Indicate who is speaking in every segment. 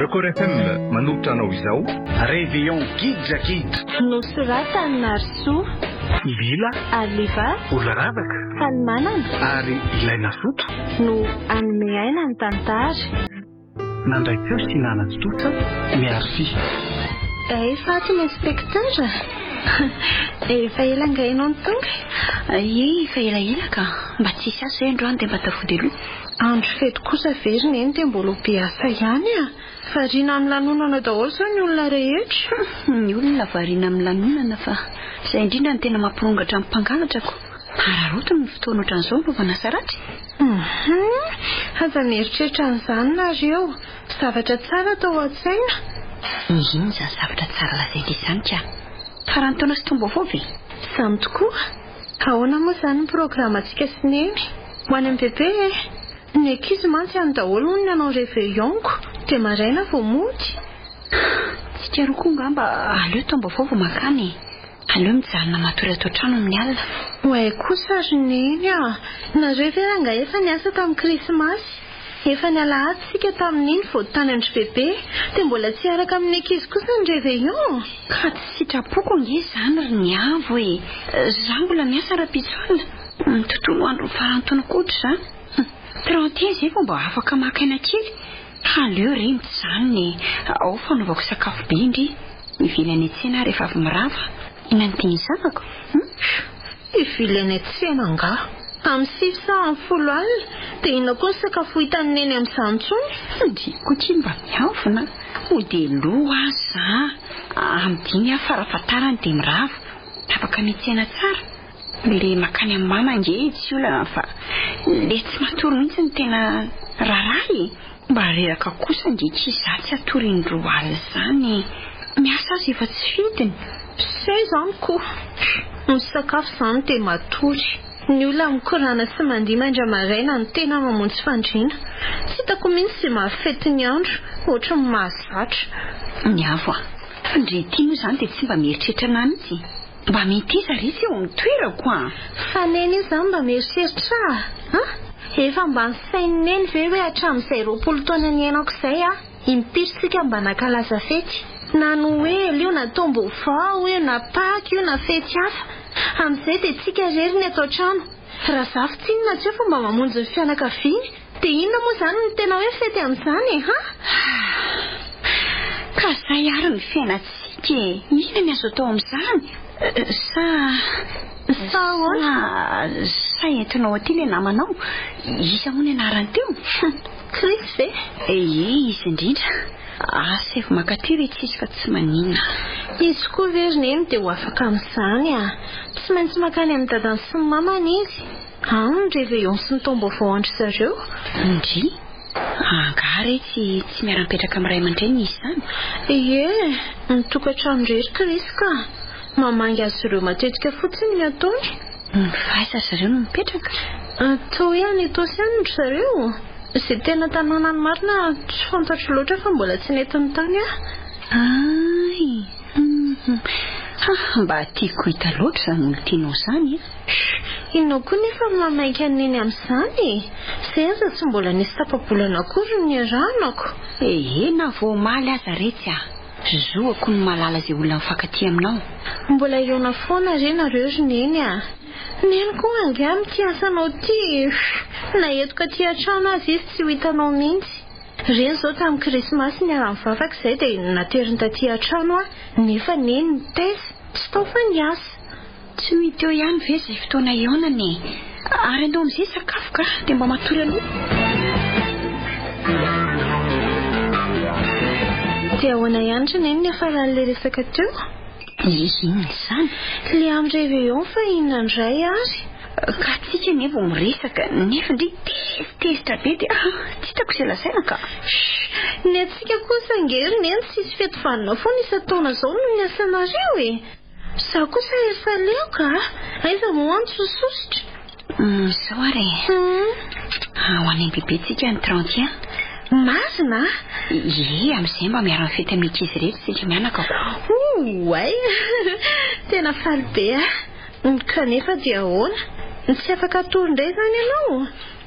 Speaker 1: Record FM manolotra anao izao.
Speaker 2: Réveillon gidragidra.
Speaker 3: Nosoratan'i Narisoa.
Speaker 2: Lila.
Speaker 3: Ary Liva.
Speaker 2: Oloravaka.
Speaker 3: Falimanana.
Speaker 2: Ary ilay nazoto.
Speaker 3: No hanome aina ny tantara.
Speaker 2: Nandray feo sy nanatontosa Miarify.
Speaker 3: Efa ato ny inspecteur? Efa ela angaha ianao no tonga
Speaker 4: e? Ie, efa elaela ka. Mba tsisy asa izay androany dia mba tafody aloha.
Speaker 3: Andro fety kosa ve ry neny dia mbola ho be asa ihany a! Variana amin'ny lanonana daholo izao ny olona rehetra.
Speaker 4: Ny olona variana amin'ny lanonana fa izay indrindra no tena mampirongatra ny mpangalatra ko. Araraotiny ny fotoana ohatran'izao anaovana asa ratsy.
Speaker 3: Hum, aza mieritreritra an'izany nareo. Zavatra tsara atao an-tsaina.
Speaker 4: Inona izany zavatra tsara lazaina izany ka? Faran'ny taona sy taom-baovao ve?
Speaker 3: Izany tokoa. Ahoana moa izany ny programantsika sy Neny? Ho any amin'ny Bebe e! Ny ankizy mantsy any daholo hono ny hanao réveillon-ko, dia maraina vao mody.
Speaker 4: Tsika roa koa angamba aleo taom-baovao vao mankany e! Aleo mijanona matory ato an-trano amin'ny alina.
Speaker 3: Oay kosa ry Neny a! Nareo ve rangahy efa niasa tamin'ny krismasy? Efa ny alahady isika tamin'iny vao tany amin-dry Bebe, dia mbola tsy hiaraka amin'ny ankizy kosa ny réveillon?
Speaker 4: Ka tsy sitrapoko ange izany ry Niavo e! Za mbola miasa rahampitso alina, ny tontolo andron'ny faran'ny taona koa ohatr'izany. 31 izay vao mba afaka maka aina kely. Aleo re mijanona e! Ao fanaovako sakafo be ndry. Hivily any an-tsena aho rehefa avy mirava. Inona no tian'ny zanako? Hum?
Speaker 3: Hivily any an-tsena angaha? Amin'ny sivy sa amin'ny folo alina? Dia inona koa ny sakafo ho hitan'i Neny amin'izany intsony?
Speaker 4: Ndry koa ity mba miavona. Mody aloha aza a! Amin'ny dimy aho farafahatarany dia mirava. Afaka miantsena tsara. Le makany amin'ny mama ange tsy olana fa le tsy matory mihitsy no tena raharaha e! Mba reraka kosa ange ki za tsy hatory indroa alina izany e! Miasa aza efa tsy fidiny.
Speaker 3: Zay izany ko! Misakafo izany dia matory. Ny olona mikorana sy mandihy mandra-maraina no tena mamonjy fandriana. Tsy hitako mihitsy izay mahafety ny andro, ohatry ny mahazatra.
Speaker 4: Ny avo a! Fa ndry ity moa izany dia tsy mba mieritreritra anah mihitsy e! Mba meteza re tsy eo amin'ny toerako a!
Speaker 3: Fa Neny io zany mba mieritreritra a! Efa mba nisain'i Neny ve hoe hatramin'izay 20 taona niainako izay aho, impiry tsika mba nankalaza fety? Na Noely io, na taom-baovao io, na Paka io, na fety hafa. Amin'izay dia tsika irery ny ato an-trano. Razafy tsinona tsy eo fa mba mamonjy ny fianakaviany. Dia inona moa izany no tena hoe fety amin'izany e, ha?
Speaker 4: Ka izay ary ny fiainantsika e! Inona ny azo atao amin'izany? Sa.
Speaker 3: Sa ahoana?
Speaker 4: Sa entinao aty ilay namanao? Iza moa ny anarany teo?
Speaker 3: Chris ve?
Speaker 4: Ie, izy indrindra. Asaivo mankaty re tsisy fa tsy maninona.
Speaker 3: Izy koa ve ry Neny dia ho afaka amin'izany a! Tsy maintsy mankany amin'ny dadany sy ny mamany izy. Any ny réveillon sy ny taom-baovao an-dry zareo.
Speaker 4: Ndry! Angaha re tsy tsy miara-mipetraka amin'ny ray aman-dreniny izy izany?
Speaker 3: Ie, mitokantrano irery Chris ka. Mamangy azy ireo matetika fotsiny ny ataony.
Speaker 4: Fa aiza ry zareo no mipetraka?
Speaker 3: Toa hoe any Itaosy any ry zareo. Izay tena tanànany marina tsy fantatro loatra fa mbola tsy nentiny tany aho.
Speaker 4: Hay! Hum. Ha, mba tiako hita loatra izany olon-tianao izany an!
Speaker 3: Shh! Inona koa nefa no mahamaika an'i Neny amin'izany e? Izay aza tsy mbola nisy tapa-bolana akory no niarahanako.
Speaker 4: Ehe, na vao omaly aza retsy a! Zoako ny mahalala izay olona mifankatia aminao.
Speaker 3: Mbola hihaona foana re nareo ry Neny a! Neny koa angaha amin'ity asanao ity e! Shh! Na etoka aty an-trano aza izy tsy ho hitanao mihitsy. Reny izao tamin'ny krismasy niara-nivavaka izay dia nateriny taty an-trano aho, nefa Neny nitaiza, tsy tao fa niasa.
Speaker 4: Tsy ho hita eo ihany ve izay fotoana hihaonana e? Ary andao amin'izay hisakafo ka, dia mba matory aloha.
Speaker 3: Dia ahoana ihany ry Neny ny niafaran'ilay resaka teo?
Speaker 4: Inona izany?
Speaker 3: Ilay amin'ny réveillon fa inona indray ary?
Speaker 4: Ka tsika anie vao miresaka nefa ndry tezitezitra be dia tsy hitako izay lazaina ka.
Speaker 3: Shh! Ny antsika kosa ange ry Neny tsisy fety vanona foana isan-taona izao noho ny asanareo e! Izaho kosa efa leo ka! Aiza moa any sososotra?
Speaker 4: Izao ary e! Ho any am-bebe tsika ny 31.
Speaker 3: Marina?
Speaker 4: Ie, amin'izay mba miara-mifety amin'ny ankizy rehetra isika mianaka ko.
Speaker 3: Oay! Tena faly be aho. Kanefa dia ahoana? Tsy afaka hatory indray izany ianao?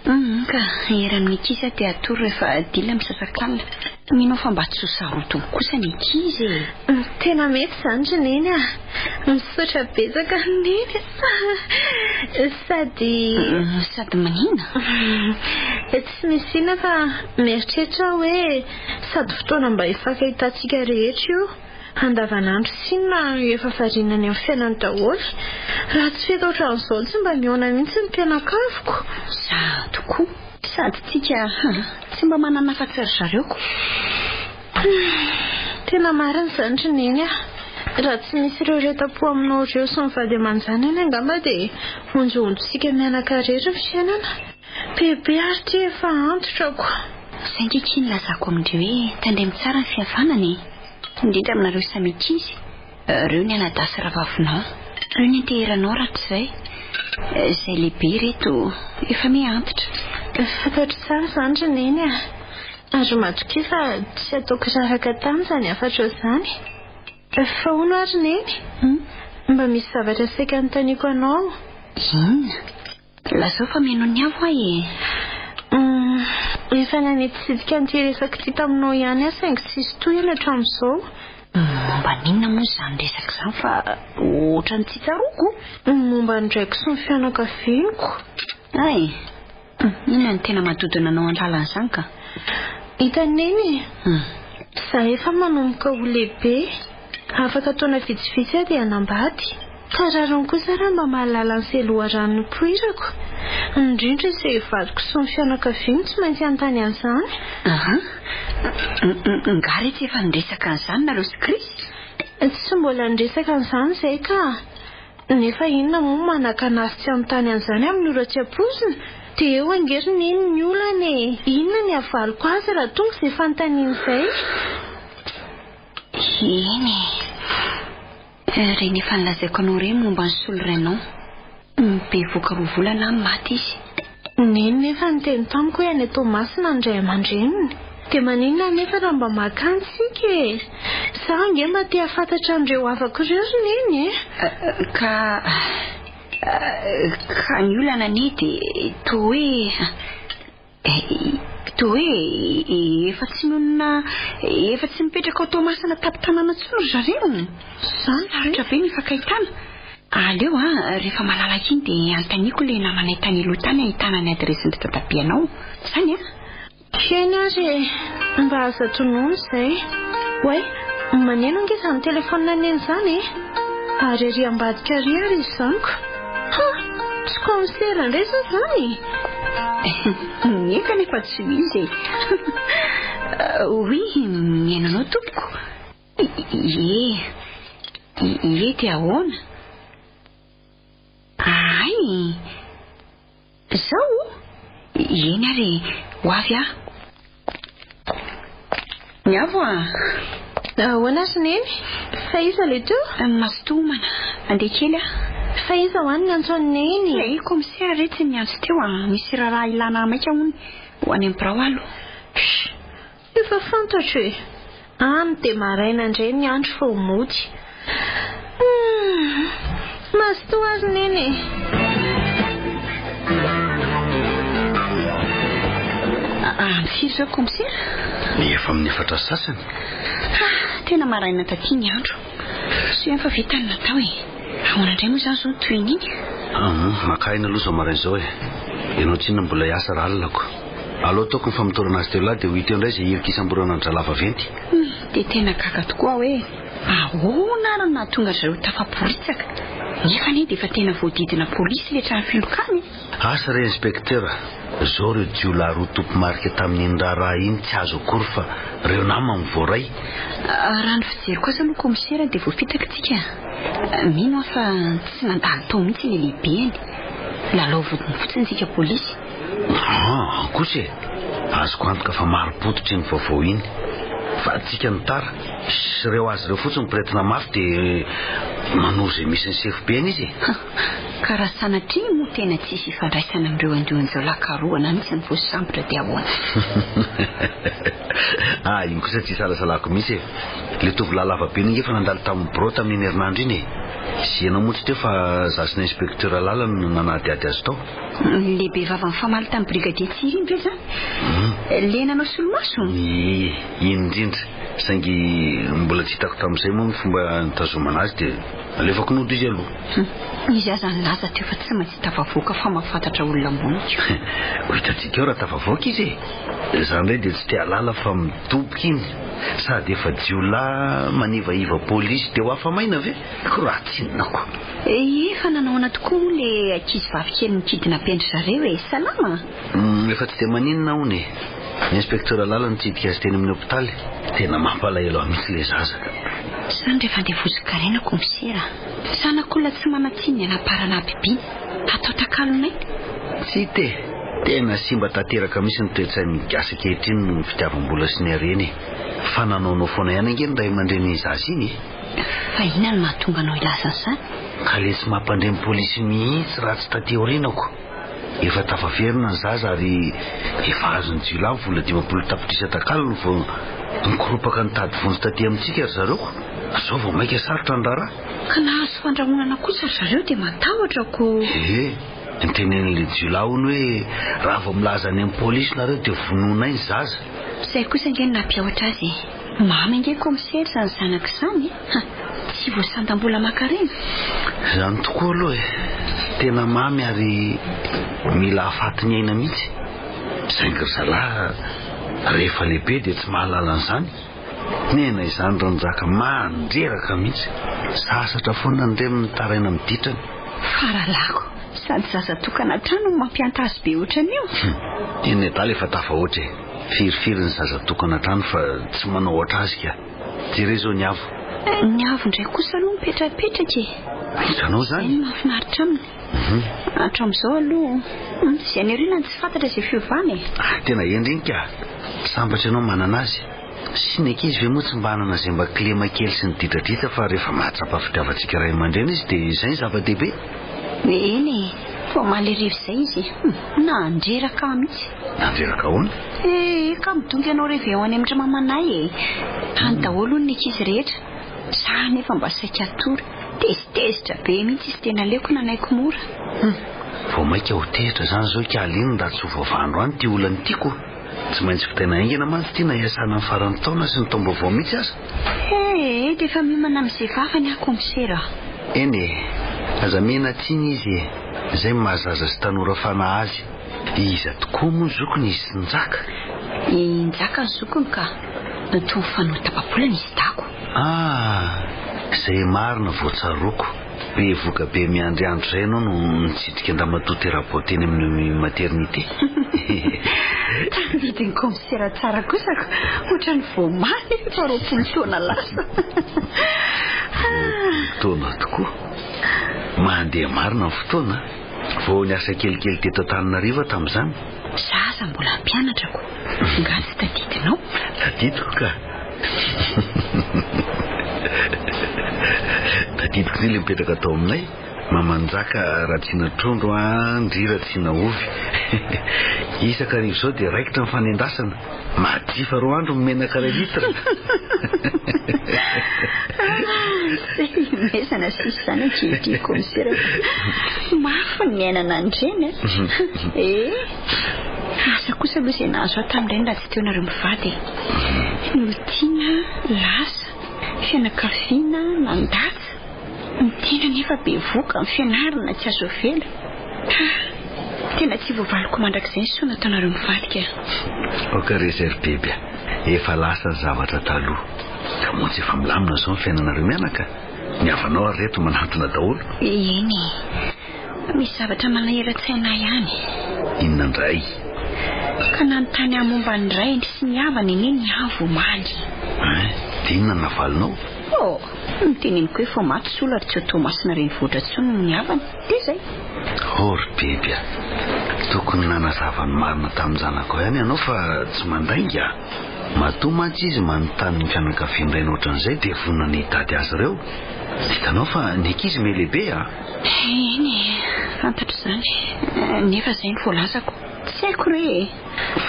Speaker 4: Hum ka, eran'ny ankizy aho dia hatory rehefa dila misasak'alina. Mino aho fa mba tsy ho sarotiny kosa ny ankizy e!
Speaker 3: Tena mety izany ry Neny a! Misaotra betsaka an'i Neny a! Sady.
Speaker 4: Sady maninona?
Speaker 3: Tsy misy inona fa mieritreritra aho hoe sady fotoana mba hifankahitantsika rehetra io. Andavanandro tsinona efa variana any amin'ny fiainany daholo. Raha tsy fety ohatran'izao tsy mba mihaona mihitsy ny mpianakaviko.
Speaker 4: Izaho tokoa. Sady tsika tsy mba manana afa-tsy ry zareo ko.
Speaker 3: Tena marina izany ry Neny a! Raha tsy misy ireo retam-po aminao ireo sy ny vady aman-janany angamba dia honjohonjontsika mianaka irery ny fiainana. Bebe ary ity efa antitra ko!
Speaker 4: Saingy akia nilazako amin-dry hoe tandremo tsara ny fihavanana e! Indrindra aminareo samy ankizy. Reo ny anadahy sy rahavavinao. Reo ny anteheranao rahatrizay. Izay lehibe ireto efa miha antitra.
Speaker 3: Fantatro tsara izany ry Neny a! Ary matokia fa tsy ataoko raraka tany izany hafatrao izany. Fa hono hoa ry Neny? Mba misy zavatra saika anontaniako anao.
Speaker 4: Inona? Lazao fa mihaino ny avo aho e!
Speaker 3: Humm, efa nanitsidika an'ity resaka ity taminao ihany aho saingy tsisy tohiny hatramin'izao.
Speaker 4: Momba ny inona moa izany resaka izany fa ohatran'ny tsy tsaroako?
Speaker 3: Momba ny raiko sy ny fianakaviako.
Speaker 4: Hay! Inona no tena maha-dodona anao an-dalan'izany ka?
Speaker 3: Hitan'i Neny e! Za efa manomboka ho lehibe, afaka taona vitsivitsy aho dia hanambady. Ka rariny kosa raha mba mahalala an'izay loharano nipoirako. Indrindra izay vadiko sy ny fianakaviany tsy maintsy hanontany an'izany.
Speaker 4: Aha. Nga re tsy efa niresaka an'izany nareo sy Chris?
Speaker 3: Tsy mbola niresaka an'izany izay ka. Nefa inona moa no manakana azy tsy hanontany an'izany amin'ny ora tsy ampoizina? Dia eo ange ry Neny ny olana e! Inona ny havaliko azy raha tonga izay fanontaniana izay?
Speaker 4: Eny e. Ireny efa nolazaiko anao ireny momba ny solorainao. Bevohoka roa volana aho no maty izy.
Speaker 3: Neny nefa niteny tamiko hoe any Toamasina ny ray aman-dreniny. Dia maninona anefa raha mba makany tsika e? Za ange mba te hahafantatra an'ireo havako ireo ry Neny e!
Speaker 4: Ka. Ka ny olana anie dia toa hoe. Toa hoe efa tsy nonina, efa tsy mipetraka ao Toamasina tampon-tanàna intsony ry zareo. Sarotra be ny hifankahitana. Aleo an, rehefa malalaka iny dia anontaniako ilay namanay tany aloha tany ahitana ny adiresin-dry dadabe anao. Izany an?
Speaker 3: Eny ary e! Mba aza tonony izay. Oay, maneno ange izany telefaonina neny izany e! Ary ery ambadika ery ary izy izany ko! Ha! Tsy kaomisera indray izao izany
Speaker 4: e! Eka nefa tsy ho izy e! Oui, mihaino anao tompoko. Ie, ie dia ahoana? Hay! Zao? Eny ary e, ho avy aho. Ny avo a!
Speaker 3: Ahoana ry Neny? Fa iza ilay teo?
Speaker 4: Mazotoa homana, andeha kely aho.
Speaker 3: Fa iza ho any niantso an'i Neny?
Speaker 4: Ilay kaomisera re tsy niantso teo a, misy raharaha ilana ahy maika hono, ho any amin'ny birao aho aloha.
Speaker 3: Sh! Efa fantatro e! Any dia maraina indray ny andro vao mody. Humm! Mazotoa ary Neny e!
Speaker 4: Amin'ny firy izao kaomisera?
Speaker 5: Efa amin'ny efatra sy sasany.
Speaker 4: Ha! Tena maraina taty ny andro. Soa ihany fa vita ny natao e! Ahoana indray moa izany izao ny tohin'iny?
Speaker 5: Humm! Maka aina aloha izao maraina izao e! Ianao tsinona mbola hiasa raha alina ko. Aleo ataoko ny famotorana azy telo lahy dia ho hita eo indray izay hirika hisamborana an-dRalahy vaventy.
Speaker 4: Hum, dia tena gaga tokoa aho hoe ahoana ary no nahatonga ry zareo tafaporitsaka? Nefa anie dia efa tena voadidina polisy ilay trano filokana e!
Speaker 5: Asa re inspecteur, zao ireo jiolahy roa tompo-marika tamin'iny raharaha iny tsy azo akory fa reo namany voaray.
Speaker 4: Raha ny fijeriko azy aloha kaomisera dia voafitaka tsika. Mino aho fa tsy nandalo tao mihitsy ilay lehibeny. Lalaoviny fotsiny tsika polisy.
Speaker 5: Aa kosa e! Azoko antoka fa marim-pototra iny vaovao iny. Fa tsika no tara. Sy ireo azy ireo fotsiny mpiretina mafy dia manoro izay misy ny sefobeny izy e!
Speaker 4: Ka raha sanatria moa tena tsisy ifandraisana amin'ireo andian-jiolahy karohana mihitsy ny voasambotra dia ahoana?
Speaker 5: Ah, iny kosa tsy isalasalako mihitsy e! Ilay tovolahy lava be iny ange efa nandalo tamin'ny birao tamin'iny herinandro iny e! Sy ianao moa tsy teo fa za sy ny inspecteur Lala no nanadihady azy tao.
Speaker 4: Ny lehibe vava nifamaly tamin'ny brigadier Tsiry iny ve izany?
Speaker 5: Hum.
Speaker 4: Le nanao solomaso?
Speaker 5: Ie, iny indrindra. Saingy mbola tsy hitako tamin'izay moa ny fomba nitazomana azy dia nalefako nody izy aloha.
Speaker 4: Hum, izy aza nilaza teo fa tsy maintsy tafavoaka fa mahafantatra olona ambony ko.
Speaker 5: Ho hitantsika eo raha tafavoaka izy e! Izaho indray dia tsy te hahalala fa midoboka iny. Sady efa jiolahy manivaiva polisy dia ho afa-maina ve? Ko raha tsinona ko.
Speaker 4: Efa nanahoana tokoa moa le ankizy vavy kely nikidnapendry zareo e? Salama?
Speaker 5: Efa tsy dia maninona hono e. Ny inspecteur Lala nitsidika azy teny amin'ny hopitaly. Tena mampalahelo ahy mihitsy ilay zaza ka.
Speaker 4: Izany rehefa andevozin-karena komisera. Zanak'olona tsy manan-tsiny ny anaparana habibiana. Atao takalon'aina.
Speaker 5: Tsy hita e. Tena simba tanteraka mihitsy ny toe-tsain'ny gasy ankehitriny noho ny fitiavam-bola sy ny harena e. Fa nanaonao foana ihany ange ny ray aman-drenin'iny zaza iny e.
Speaker 4: Fa inona no mahatonga anao hilaza an'izany?
Speaker 5: Ka le tsy mampandre ny polisy mihitsy raha tsy taty aorianako. Efa tafaverina ny zaza ary efa azon'ny jiolahy ny vola 50 tapitrisa takalony vao nikoropaka nitady vonjy taty amintsika ry zareo. Izao vao mainka sarotra ny raharaha.
Speaker 4: Ka nahazo fandrahonana kosa ry zareo dia matahotra ko.
Speaker 5: Ee, nitenenin'ilay jiolahy hono hoe raha vao milaza any amin'ny polisy nareo dia vonoinay ny zaza.
Speaker 4: Izay kosa ange no nampiahotra azy e. Mamy ange kaomisera izany zanaka izany e. Ha, tsy voasandam-bola aman-karena.
Speaker 5: Izany tokoa aloha e. Tena mamy ary mila hahafaty ny aina mihitsy. Saingy ry zalahy rehefa lehibe dia tsy mahalala an'izany. Nena izany ry Njaka mandreraka mihitsy. Sasatra foana ny reny mitaraina amin'ny ditrany.
Speaker 4: Faralako, sady zaza tokana hatrany no mampihanta azy be ohatran'io.
Speaker 5: Hum, iny nedala efa tafahoatra e. Firifiry ny zaza tokana hatrany fa tsy manao ohatra azy ka. Jereo izao ny avo.
Speaker 4: Ny avo indray kosa aloha mipetrapetraka e.
Speaker 5: Hitanao izany?
Speaker 4: Izay no mahafinaritra aminy. Hatramin'izao aloha, izay any aoriana no tsy fantatra izay fiovana e.
Speaker 5: Ah, tena hendry iny ka. Sambatra ianao manana azy. Sy ny ankizy ve moa tsy mba hanana izay mba kilema kely sy ny didradidra fa rehefa mahatsapa fitiavantsika ray aman-dreny izy dia izay ny zava-dehibe.
Speaker 4: Eny e, vao omaly hariva izay izy nandreraka ahy mihitsy.
Speaker 5: Nandreraka ahoana?
Speaker 4: Eh, ka midongy ianao réveillon any amin-dry mamanay e. Any daholo hono ny ankizy rehetra. Za anefa mba saika hatory. Tezitezitra be mihitsy izy dia naleoko nanaiko mora.
Speaker 5: Hum, vao mainka ho tezitra izany izao ikaly iny raha tsy ho voavaha androany ity olana ity ko. Tsy maintsy vitaina haingana mantsy ity na hiasana ny faran'ny taona sy ny taom-baovao mihitsy aza.
Speaker 4: Ee, dia efa miomana amin'izay vavany aho kaomisera a.
Speaker 5: Eny e, aza mena tsiny izy e, izay no maha zaza sy tanora fanahy azy. Iza tokoa moa zokiny izy sy Njaka?
Speaker 4: I Njaka ny zokiny ka. Toa mifanao tapa-bolana izy dago.
Speaker 5: Ah, izay marina vao tsaroako. Bevoka be miandry andro izay ianao no nitsidika an-dramatoa tera-bao teny amin'ny maternité.
Speaker 4: Tadidin'ny kaomisera tsara kosa ko, ohatran'ny vao omaly fa 20 taona lasa.
Speaker 5: 20 taona tokoa. Mandeha marina ny fotoana. Vao niasa kelikely teto Antananarivo aho tamin'izany.
Speaker 4: Za aza mbola mpianatra ko, nga tsy tadidinao?
Speaker 5: Tadidiko ka. Tadidiko ndry le mipetraka tao aminay, mamanjaka ratsiana trondro a, ndry ratsiana ovy. Isaka hariva izao dia raikitra ny fanendasana. Majifa roa andro ny menaka iray litre.
Speaker 4: Mezana sisa izany ankehitriny kaomisera fa mafy ny miainana an'ireny a. Eh, asa kosa aloha izay nahazo ahy tamin'ireny raha tsy teo nareo mivady e. Ny olon-tiana lasa, fianakaviana nandatsa, ny tena nefa bevoka, ny fianarana tsy azo avela. Ha! Tena tsy voavaliko mandrakizay ny soa nataonareo mivady ka.
Speaker 5: Aoka re izay ry beby a! Efa lasa ny zavatra taloha. Ka moa tsy efa milamina izao ny fiainanareo mianaka? Ny havanao ary reto manantona daholo.
Speaker 4: Eny e! Misy zavatra manahiran-tsaina ahy ihany.
Speaker 5: Inona indray?
Speaker 4: Ka nanontany ahy momba ny rainy sy ny havany anie ny avo omaly.
Speaker 5: Hein? Dia inona no navalinao?
Speaker 4: Oh! Noteneniko hoe vao maty Sola ary tsy ao Toamasina renivohitra intsony ny havany. Dia izay.
Speaker 5: Oh ry beby a! Tokony nanazava ny marina tamin-janakao ihany ianao fa tsy mandainga a! Matoa mantsy izy manontany ny fianakavian-drainy ohatran'izay dia vonona ny hitady azy ireo. Hitanao fa ny ankizy miha lehibe a!
Speaker 4: Eny e, fantatro izany. Nefa izay no voalazako. Tsy haiko re e!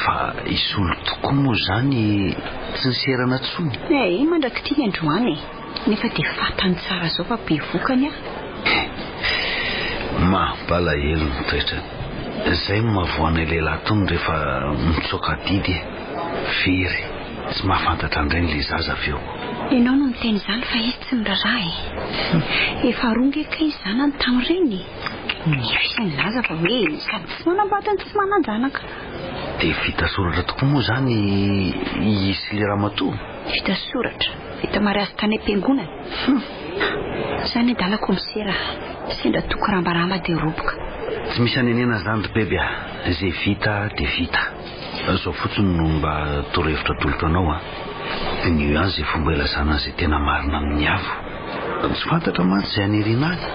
Speaker 5: Fa i Solo tokoa moa izany tsy niserana intsony?
Speaker 4: Eh, mandrak'ity ny androany e! Nefa dia fantany tsara izao fa be vokany aho.
Speaker 5: Mampalahelo ny toetrany. Izay no mahavoa anay lehilahy tony rehefa mitsoaka adidy e. Very, tsy mahafantatra an-drainy ilay zaza avy eo.
Speaker 4: Ianao no miteny izany fa izy tsy miraharaha e. Efa roa nge kay zanany tamin'ireny e. Nisy nilaza fa hoe sady tsy manambady no tsy manan-janaka.
Speaker 5: Dia vita soratra tokoa moa izany izy sy ilay ramatoa?
Speaker 4: Vita soratra. Vita mariazy tany am-piangonana. Hum. Izany adala komisera a. Sendra toko rambaramba dia roboka.
Speaker 5: Tsy misy hanenenana izany ry beby a. Izay vita dia vita. Izao fotsiny no mba torohevitra atolotro anao a. Diniho ihany izay fomba ilazana an'izay tena marina amin'ny avo. Tsy fantatra mantsy izay haniriana azy.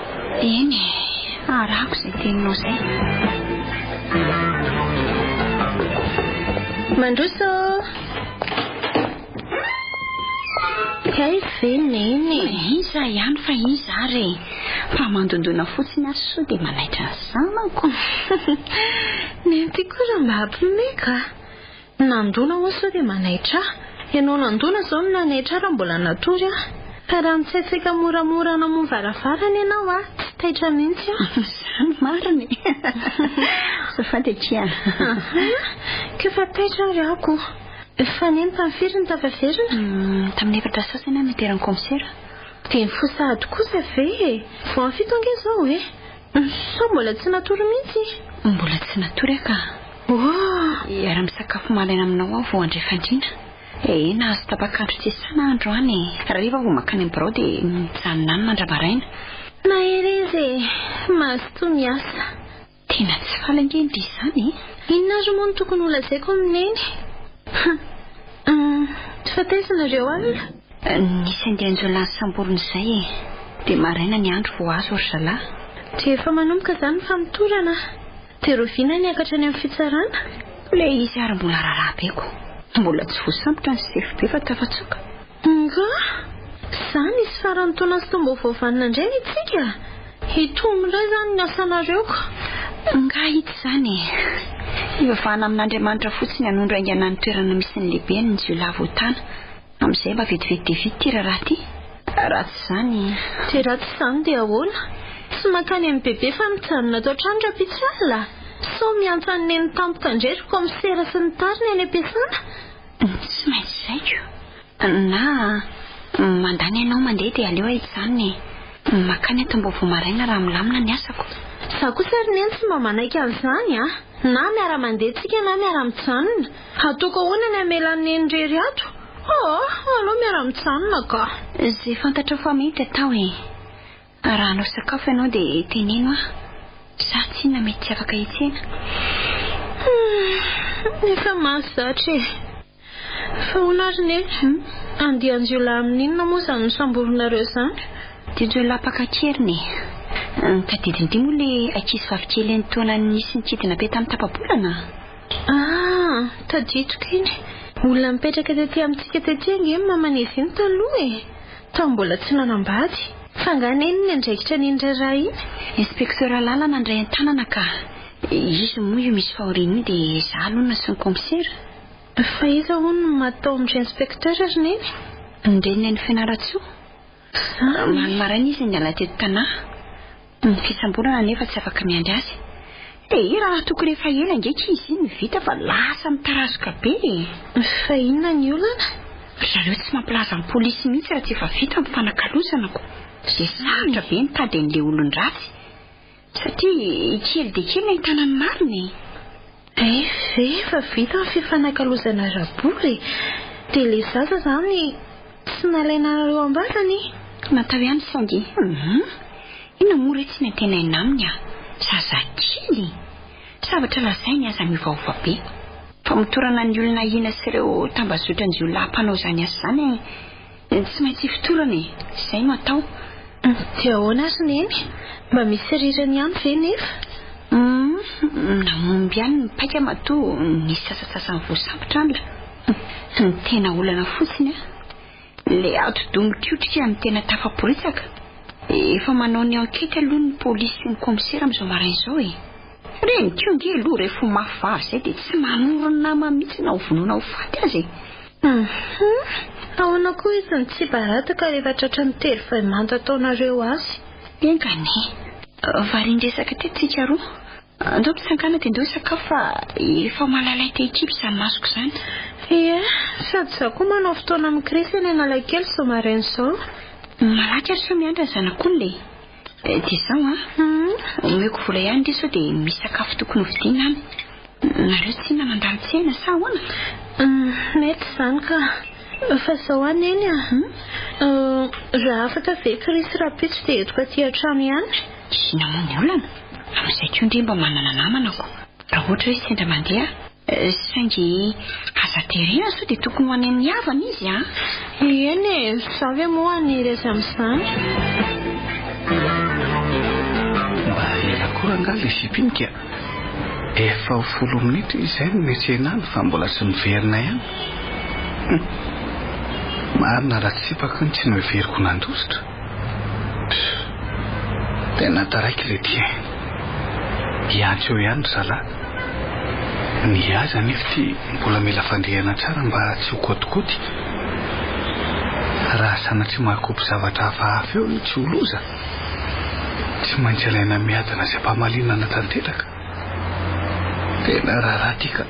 Speaker 4: Eny e, arahako izay teninao izay.
Speaker 3: Mandroso! Kay ve neny e?
Speaker 4: Iza ihany fa iza ary e? Fa mandondona fotsiny aho soa dia manaitra ny zanako.
Speaker 3: Neny ty koa raha mba hampiomehy ka. Nandona ho'a sao dia manaitra ahy. Ianao nandona izao no nanaitra ahy raha mbola natory aho. Fa raha nitsaitsaika moramora namoha varavarana ianao aho, tsy taitra mihitsy aho.
Speaker 4: Izany marina e! Azafady akia.
Speaker 3: Aha, k'efa taitra ary aho ko. Fa neny tamin'ny firy no tafaverina?
Speaker 4: Tamin'ny 4:15 aho niteran'ny kaomisera.
Speaker 3: Dia nifoha sahady kosa ve e? Vao amin'ny 7 ange izao e! Sao mbola tsy natory mihitsy?
Speaker 4: Mbola tsy natory aho ka.
Speaker 3: Oh!
Speaker 4: Hiara-misakafo maraina aminao aho vao handray fandriana. Eh, nahazo tapak'andro tsy iasana aho androany e. Hariva vao mankany amin'ny birao dia mijanona any mandra-maraina.
Speaker 3: Mahereza e! Mazotoa miasa.
Speaker 4: Tena tsy faly ange ndry izany e!
Speaker 3: Inona ary moa no tokony holazaiko amin'i Neny? Hum, fa taiza nareo alina?
Speaker 4: Nisy andian-jiolahy nisamborina izay e! Dia maraina ny andro vao azo ry zalahy.
Speaker 3: Dia efa manomboka izany ny famotorana? Dia rahoviana ny hiakatra any amin'ny fitsarana?
Speaker 4: Ilay izy ary mbola raharaha be ko! Mbola tsy voasambotra ny sefo be fa tafatsoaka.
Speaker 3: Nga? Zany izy faran'ny taona sy taom-baovao vanona indray ny tsika? Hitombo indray izany ny asanareo ka.
Speaker 4: Nga ity izany e? Hivavahana amin'Andriamanitra fotsiny hanondro haingana ny toerana misy ny lehibeny ny jiolahy voatana. Amin'izay mba vetivety dia vita ity raharaha ity. Raha tsy izany.
Speaker 3: Dia raha tsy izany dia ahoana? Tsy mankany amin'i Bebe fa mijanona ato an-trano rahampitso alina? Sao miantso an'i Neny tampoka indray ry kaomisera sy ny tariny any am-piasana?
Speaker 4: Tsy maintsy zaiko. Na mandany ianao mandeha dia aleo aho hijanona e. Makany ato Ambovo maraina raha milamina ny asako.
Speaker 3: Za kosa ry Neny tsy mba manaiky an'izany a! Na miara-mandeha tsika na miara-mijanona. Ataoko ahoana ny hamela an'i Neny irery ato? Oh! Aleo miara-mijanona ka!
Speaker 4: Izay fantatrao fa mety atao e. Raha hanao sakafo ianao dia teneno aho. Za tsinona mety tsy afaka hitsena.
Speaker 3: Humm, efa mahazatra e. Fa hono ary Neny, andian-jiolahy amin'inona moa izany nosamborinareo izany?
Speaker 4: Andian-jiolahy mpaka an-keriny e. Tadidin'ity moa ilay ankizivavy kely enin-taona nisy nikidina be tamin'ny tapa-bolana?
Speaker 3: Ah, tadidiko iny. Olona nipetraka tety amintsika tety ange ny maman'izy iny taloha e. Tao mbola tsy nanambady. Fa angaha neny niandraikitra an'iny raharaha iny?
Speaker 4: Inspecteur Lala nandray an-tanana ka. Izy moa io misy fahoriana io dia za aloha no nantsoin'ny kaomisera.
Speaker 3: Fa iza hono no maty tao amin-dry inspecteur ry neny?
Speaker 4: Ny reniny any Fianarantsoa.
Speaker 3: Izany?
Speaker 4: Omaly maraina izy niala teto Tanà. Ny fisamborana anefa tsy afaka miandry azy. Dia raha tokony efa ela ange akia izy iny no vita fa lasa mitarazoka be e!
Speaker 3: Fa inona ny olana?
Speaker 4: Ry zareo tsy mampilaza ny polisy mihitsy raha tsy efa vita ny fanakalozana ko. Dia sarotra be mitady an'ilay olon-dratsy. Satria kely dia kely ny ahitana ny marina e!
Speaker 3: Hay ve efa vita ny fifanakalozana ara-bola e! Dia ilay zaza izany tsy nalainareo am-bavany?
Speaker 4: Natao ihany saingy hum! Inona moa re tsy nantenaina aminy ah! Zazakely e! Zavatra lazainy aza miovaova be. Famotorana ny olona ahiana sy ireo tambazotran-jiolahy mpanao izany asa izany Tsy maintsy ifotorana e! Izay no atao.
Speaker 3: Dia ahoana ary Neny? Mba misy rirany ihany ve nefa?
Speaker 4: Humm, nahomby ihany ny paika matoa nisy sasantsasany voasambotra an! Ny tena olana fotsiny an! Ilay atidoha mikotrika no tena tafaporitsaka. Efa manao ny enquête aloha ny polisy sy ny kaomisera amin'izao maraina izao e! Reny koa ange aloha rehefa ho mafy vava izay dia tsy manoro ny namany mihitsy na ho vonoina ho faty aza e!
Speaker 3: Hum, ahoana koa izy no tsy hibaradaka rehefa tratran'ny tery vay manta ataonareo azy?
Speaker 4: Enga anie. Varian-dresaka teto tsika roa. Andao mitsangàna dia ndao hisakafo fa efa malalay te hikipy izany masoko izany.
Speaker 3: Ie, sady izaho koa manao fotoana amin'i Chris eny Analakely izao maraina izao.
Speaker 4: Malaky ary sao miandry ny zanak'olona e. Dia izao an, omeko vola ihany ndry sao dia misy sakafo tokony hovidiana any. Nareo tsinona mandalo tsena sa ahoana?
Speaker 3: Mety izany ka. Fa izao an Neny a. Raha afaka ve Chris rahampitso dia entiko aty an-trano ihany?
Speaker 4: Inona moa ny olana? Amin'izay koa ndry mba manana namana ko. Raha ohatra hoe sendra mandeha saingy aza terena sao dia tokony ho any amin'ny havana izy an!
Speaker 3: Eny e, za ve moa haniry azy amin'izany?
Speaker 2: Mba ela koa rangahy ilay sipa iny ka. Efa ho folo minitra izy izay no niantsena any fa mbola tsy niverina ihany. Hum. Marina raha tsy sipako iny tsy noheveriko nandositra. Pff. Tena taraiky ilay ty e. Hiantso eo ihany ry zalahy. Ny azy anefa ity mbola mila fandrihana tsara mba tsy ho kôtikôty. Raha sanatria mahakopy zavatra hafahafa eo io tsy ho loza. Tsy maintsy alaina miadana sy ampahamalinana tanteraka. Tena raharaha ity ka.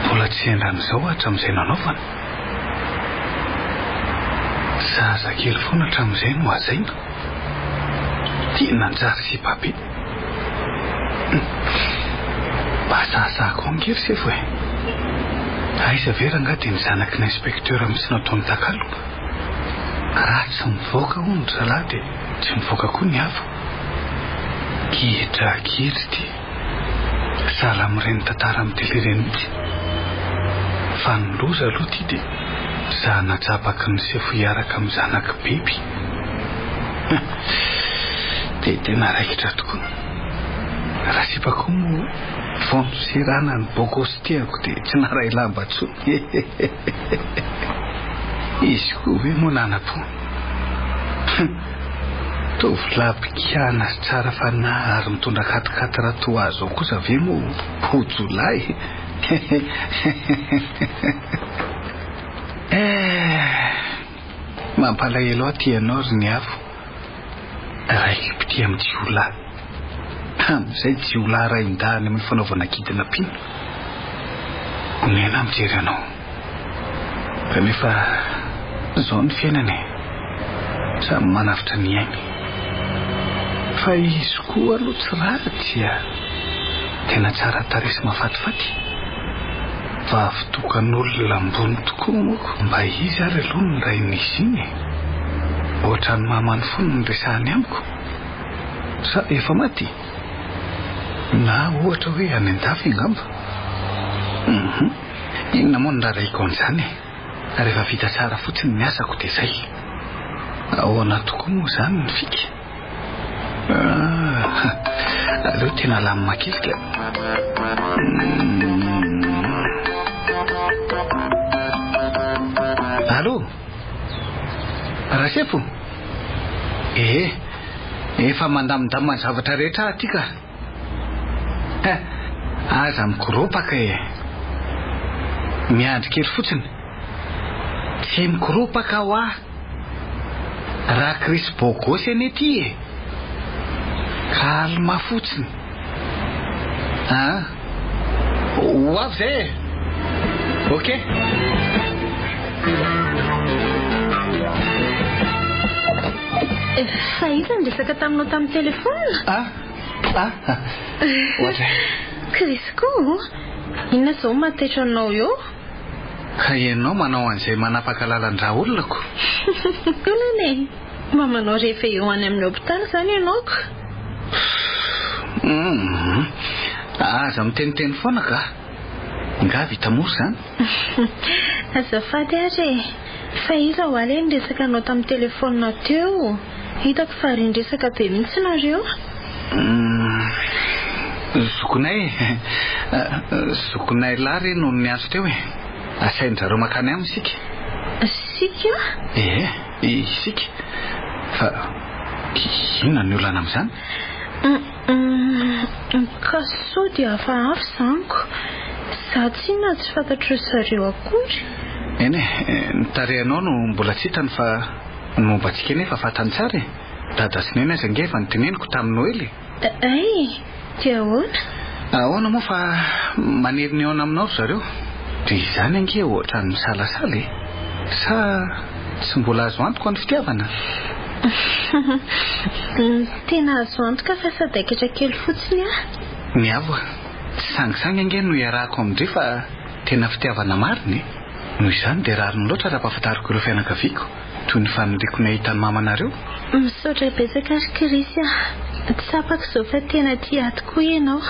Speaker 2: Mbola tsy sendran'izao hatramin'izay nanaovana. Zazakely foana hatramin'izay no hazaina. Ty nanjary sipa be. Mba sahasaha koa ange ry sefo e. Aiza ve rangaha dia ny zanaky ny inspecteur mihitsy no ataony takalo. Raha tsy mivoaka hono ry zalahy dia tsy mivoaka koa ny hafa. Gidragidra ity. Sahala amin'ireny tantara amin'ny télé ireny mihitsy. Fa ny loza aloha ity dia zana-jabaky ny sefo hiaraka amin'ny zanak'i Beby. Dia tena raikitra tokoa. Raha sipa koa moa vao noserana ny bogosy tiako dia tsy naray lamba intsony. Izy koa ve moa nanam-po? Tovolahy mpikana sy tsara fanahy ary mitondra quat-quatre toa azy ao kosa ve moa ho jiolahy? Eh! Mampalahelo ahy ity ianao ry Niavo. Raiki-pitia amin'ny jiolahy. Amin'izay jiolahy rain-dahiny amin'ny fanaovana kidnapping. Onena mijery anao. Kanefa izao ny fiainana e. Samy manavotra ny ainy. Fa izy koa aloha tsy ratsy a. Tena tsara tarehy sy mahafatifaty. Vavy tokan'olona ambony tokoa moa mba izy ary aloha no rain'izy iny e. Ohatran'ny mamany foana ny resahany amiko. Sa efa maty? Na ohatra hoe any an-dafy angamba? Hum. Inona moa no rarahiko an'izany e? Rehefa vita tsara fotsiny ny asako dia izay. Ahoana tokoa moa izany ny fika? Ah, aleo tena alamina kely ka. Allô? Rasefo? Ee, efa mandamindamina ny zavatra rehetra aho aty ka. Eh, aza mikoropaka e. Miandry kely fotsiny. Tsy mikoropaka hoa. Raha Chris bogosy anie ty e. Calme fotsiny. Ah, ho avy zay e. Ok.
Speaker 3: Fa iza niresaka taminao tamin'ny telefaonina?
Speaker 2: Ah, ah, ohatra.
Speaker 3: Chris koa, inona izao no mahataitra anao eo?
Speaker 2: Ka ianao manao an'izay manapaka lalan-drà olona ko.
Speaker 3: Olana e! Mba manao réveillon any amin'ny hopitaly izany ianao ko.
Speaker 2: Hum, aza miteniteny foana ka. Nga vita mora izany?
Speaker 3: Azafady ary e! Fa iza hoa ilay niresaka anao tamin'ny telefaonina teo? Hitako fa rin-dresaka be mihitsy nareo.
Speaker 2: Hum, zokinay e! Zokinay lahy re no niantso teo e! Asain-dry zareo mankany aminy isika.
Speaker 3: Isika?
Speaker 2: Ee, isika. Fa inona ny olana amin'izany?
Speaker 3: Hum, ka sao dia hafahafa izany ko. Izaho tsinona tsy fantatry zareo akory.
Speaker 2: Eny e, ny tarehinao no mbola tsy hitany fa ny momba antsika anefa fantany tsara e. Dada sy Neny aza ange efa noteneniko tamin'ny Noely e.
Speaker 3: Hay! Dia ahoana?
Speaker 2: Ahoana moa fa maniry ny hihaona aminao ry zareo? Dia izany ange ohatran'ny misalasala e! Sa tsy mbola azo antoka ny fitiavana?
Speaker 3: Tena azo antoka fa sadaikatra kely fotsiny aho.
Speaker 2: Ny ahy oa, tsy sangisangy ange no iarahako amin-dry fa tena fitiavana marina e! Noho izany dia rariny loatra raha ampahafantariko ireo fianakaviako, toy ny faniriako ny hahita ny mamanareo.
Speaker 3: Misaotra betsaka ry Chris a! Tsapako izao fa tena tia ahy tokoa ianao.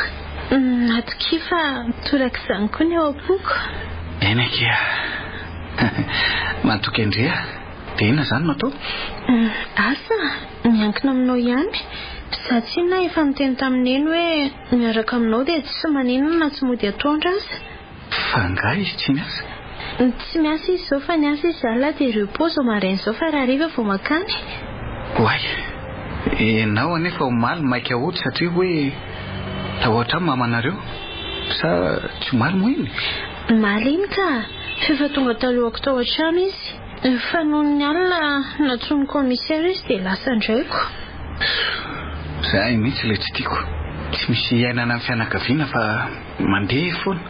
Speaker 3: Matokia fa torak'izany koa ny ao am-poko.
Speaker 2: Eny akia. Matoky an-dry aho. Dia inona izany no atao?
Speaker 3: Asa, miankina aminao ihany. Izaho tsinona efa niteny tamin'i Neny hoe miaraka aminao dia tsy maninona na tsy mody atoandro aza.
Speaker 2: Fa angaha izy tsy miasa?
Speaker 3: Tsy miasa izy izao fa niasa izy alina dia repos izao maraina izao fa rahariva vao mankany.
Speaker 2: Oay! Ianao anefa omaly maika hody satria hoe tao an-trano mamanareo. Sa tsy omaly moa iny?
Speaker 3: Omaly iny ka! F'efa tonga talohako tao an-trano izy. Fa nony ny alina nantsoin'ny commissaire izy dia lasa indray ko.
Speaker 2: Izay mihitsy ilay tsy tiako. Tsy misy iainana amin'ny fianakaviana fa mandeha foana.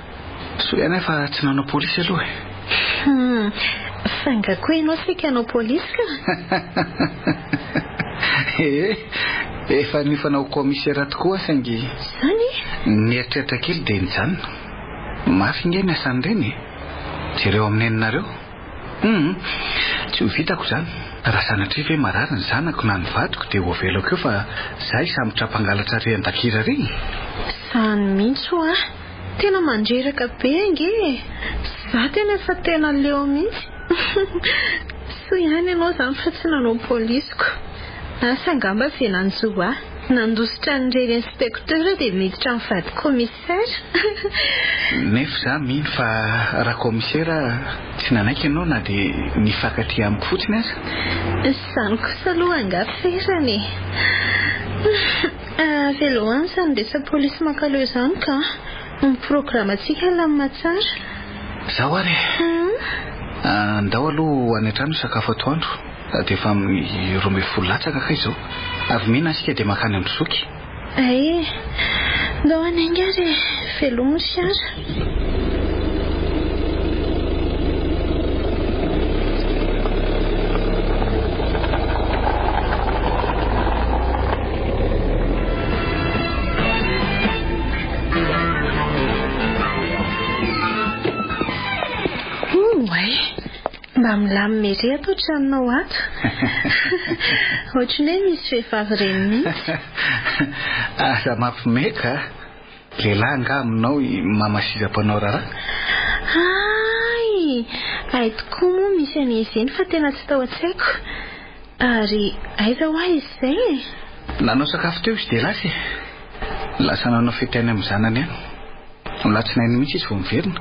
Speaker 2: Soa ihany aho fa tsy nanao polisy aloha e.
Speaker 3: Hum, fa nga koa ianao saika hanao polisy ka?
Speaker 2: Ee, efa niofana ho commissaire tokoa aho saingy.
Speaker 3: Izany?
Speaker 2: Nieritreritra kely dia nijanona. Mafy nge ny asan'ireny e. Jereo amin'ny neninareo. Hum, tsy ho vitako izany. Raha sanatria ve marary ny zanako na ny vadiko dia ho avelako eo fa za hisambotra mpangalatra ary an-dakira ary?
Speaker 3: Izany mihitsy hoa. Tena mandreraka be ange e! Za tena efa tena leo mihitsy. Soa ihany ianao izany fa tsy nanao polisy ko. Asa angamba izay nanjo ahy. Nandositra an'irery inspecteur dia miditra mivady commissaire.
Speaker 2: Nefa za mino fa raha commissaire tsy nanaiky ianao na dia nifankatia amiko fotsiny aza.
Speaker 3: Izany kosa aloha angaha ferana e. Avelao any izany resa-polisy mankaleo izany ka. Ny programantsika lamina tsara.
Speaker 2: Izao ary e. Andao aloha ho any an-trano hisakafo atoandro. Dia efa amin'ny 12 latsaka kay izao. Avy mihinana isika dia mankany amin-dry zoky.
Speaker 3: Ay e! Ndao hanainga ary e! Velomy ny fiara. Oay! Mba milamina ery ato an-tranonao ato. Ohatran'ny hoe misy vehivavy ireny mihitsy.
Speaker 2: Aza mampimeka a! Lehilahy angaha aminao i mama sisa mpanao raharaha?
Speaker 3: Hay! Hay tokoa moa misy an'izy iny fa tena tsy tao an-tsaiko. Ary aiza hoa izy izay e?
Speaker 2: Nanao sakafo teo izy dia lasa e! Lasa nanao fety any amin'ny zanany any. Ny alatsinainy mihitsy izy vao miverina.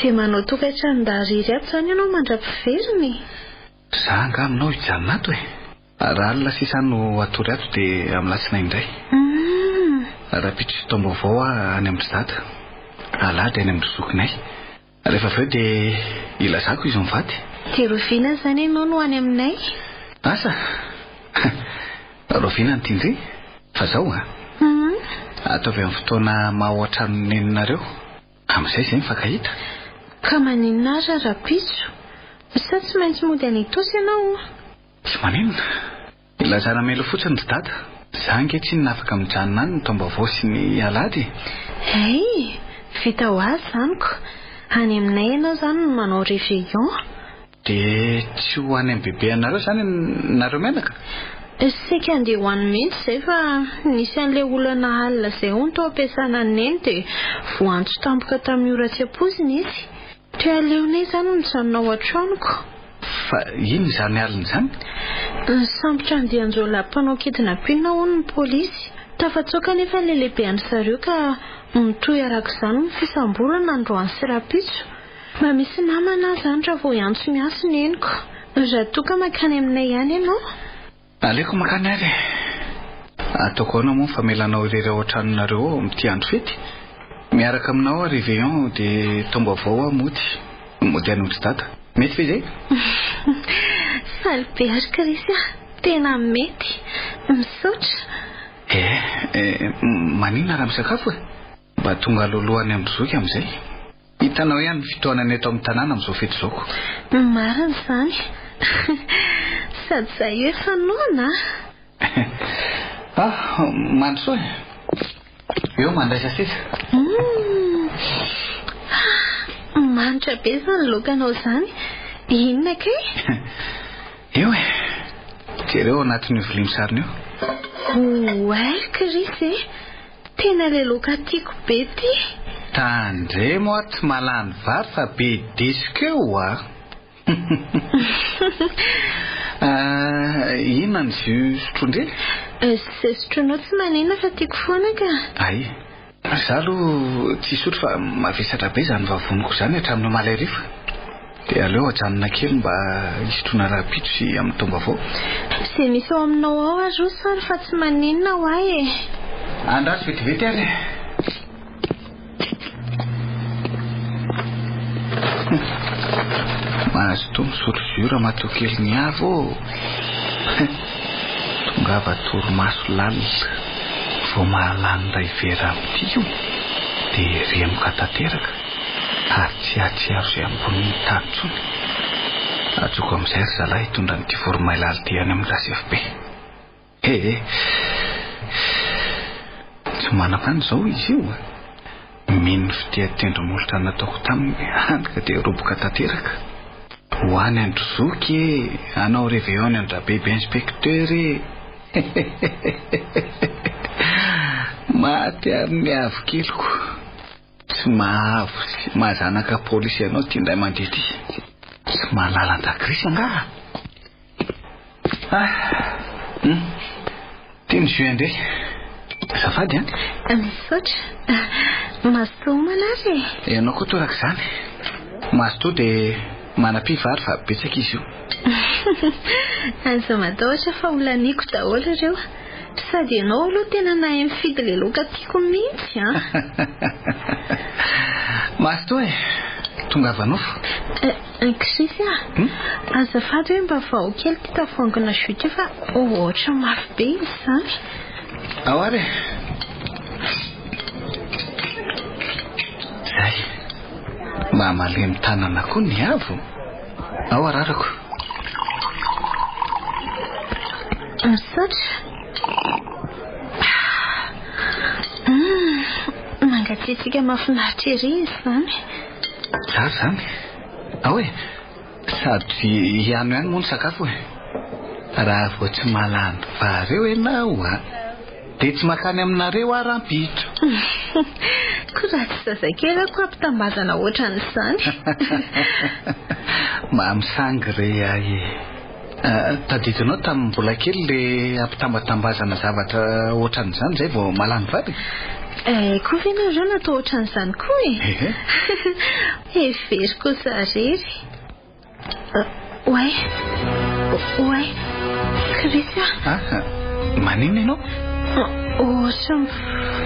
Speaker 3: Dia manao tokantranon-dahy irery ato izany ianao mandra-piverina e?
Speaker 2: Za angaha aminao hijanona ato e? Raha alina sisa aho no hatory ato dia amin'ny alatsinainy indray. Rahampitso sy taom-baovao aho any amin-dry dada. Alahady any amin-dry zokinay. Rehefa avy eo dia ilazako izy mivady.
Speaker 3: Dia rahoviana izany ianao no any aminay?
Speaker 2: Asa! Rahoviana no tian-dry? Fa zao an! Ataovy amin'ny fotoana maha ao an-tranon'i neninareo. Amin'izay izay mifankahita.
Speaker 3: Ka maninona ary raha rahampitso? Sa tsy maintsy mody any Itaosy ianao?
Speaker 2: Tsy maninona. Ilazana mialoha fotsiny ry dada. Za ange tsinona afaka mijanona any ny taom-baovao sy ny alahady e.
Speaker 3: Hay! Vita ho azy izany ko. Any aminay ianao izany no manao réveillon.
Speaker 2: Dia tsy ho any amin'ny bebe anareo izany nareo mianaka?
Speaker 3: Saika handeha ho any mihitsy izay fa nisy an'ilay olana alina izay hono tao am-piasana an'i Neny dia voaantso tampoka tamin'ny ora tsy ampoizina izy. Dia aleonay izany mijanona ao an-tranoko.
Speaker 2: Fa inona izany alina izany?
Speaker 3: Nisambotra andian-jiolahy mpanao kidnapping hono ny polisy. Tafatsoaka anefa ilay lehibean-dry zareo ka mitohy araka izany ny fisamborana androany sy rahampitso. Mba misy namana aho izany raha vao hiantso miasa neniko. Raha toa ka mankany aminay ihany ianao.
Speaker 2: Aleoko mankany ary e. Ataoko ahoana moa ny famelanao irery ao an-tranonareo ao amin'ity andro fety? Miaraka aminao aho réveillon dia taom-baovao aho mody. Mody any amin-dry dada. Mety ve izay?
Speaker 3: Faly be ary Chris a! Tena mety. Misaotra.
Speaker 2: Eh, maninona raha misakafo e? Mba tonga alohaloha any amin-dry zoky amin'izay. Hitanao ihany ny fitohanana eto amin'ny tanàna amin'izao fety izao ko.
Speaker 3: Marina izany. Sady izahay io efa noana a!
Speaker 2: Ah, mandrosoa e! Eo mandraisa seza.
Speaker 3: Hum! Ah, manitra be izany laokanao izany. Inona kay?
Speaker 2: Eo e! Jereo ao anatin'io vilia misarona io.
Speaker 3: Oay Chris e! Tena ilay laoka tiako be ity.
Speaker 2: Tandremo aho tsy mahalany vary fa be disque eo a! Inona ny jus sotroin-dry?
Speaker 3: Izay sotroinao tsy maninona fa tiako foana ka.
Speaker 2: Hay. Izaho aloha tsy hisotro fa mavesatra be izany vavoniko izany hatramin'ny omaly hariva. Dia aleo ajanona kely mba hisotroana rahampitso sy amin'ny taom-baovao.
Speaker 3: Izay misy ao aminao ao aroso ary fa tsy maninona ho ahy e.
Speaker 2: Andraso vetivety ary e. Mazotoa misotro jus ramatoa kely ny avo ô! Tongava torimaso lalina vao mahalany iray vera amin'ity io dia remoka tanteraka ary tsy hahatsiaro izay ambonin'ny tany intsony. Ajoko amin'izay ry zalahy hitondra an'ity voromailala ity any amin'ny rasefobe. Ee. Tsy manana izao izy io a. Mino ny fitia tendro-molotra nataoko taminy hany ka dia roboka tanteraka. Ho any an-dry zoky e, hanao réveillon any an-dRabeby inspecteur e. Maty ary ny avokeliko. Tsy mahavo sy mahazanaka polisy anao ity indray mandeha ity. Tsy mahalala an-dRagrisy angaha? Ah! Hum. Ty ny jus indray. Azafady an.
Speaker 3: Misaotra. Mazotoa homana ary e.
Speaker 2: Ianao koa torak'izany. Mazotoa dia manam-py vary fa betsaka izy io.
Speaker 3: Aza matahotra fa ho laniako daholo ireo. Sady ianao aloha tena nahay mifidy ilay laoka tiako mihitsy an.
Speaker 2: Mazotoa e. Tongava nofo.
Speaker 3: Krisy a! Azafady hoe mba vao kely ity tavoahangina jus ity fa ohatran'ny mafy be izy izany.
Speaker 2: Ao ary e! Zay. Mba malemy tanana koa ny avo. Ao ararako.
Speaker 3: Misaotra. Mangatsiatsiaka mahafinaritra ery izy izany.
Speaker 2: Tsara izany. Ao e! Sady ihano ihany moa ny sakafo e! Raha vao tsy mahalany vary eo ianao a! Dia tsy mankany aminareo aho rahampitso.
Speaker 3: Koa raha tsy zazakely aho koa ampitambazana ohatran'izany.
Speaker 2: Mamisangy re ahy e! Tadidinao tamin'ny mbola kely le ampitambatambazana zavatra ohatran'izany izay vao mahalany vary?
Speaker 3: Eh, koa ve nareo natao ohatran'izany koa e?
Speaker 2: Ehe.
Speaker 3: Heveriko ho za rery. Oay, oay, Chris a!
Speaker 2: Ah, maninona ianao?
Speaker 3: Ohatran'ny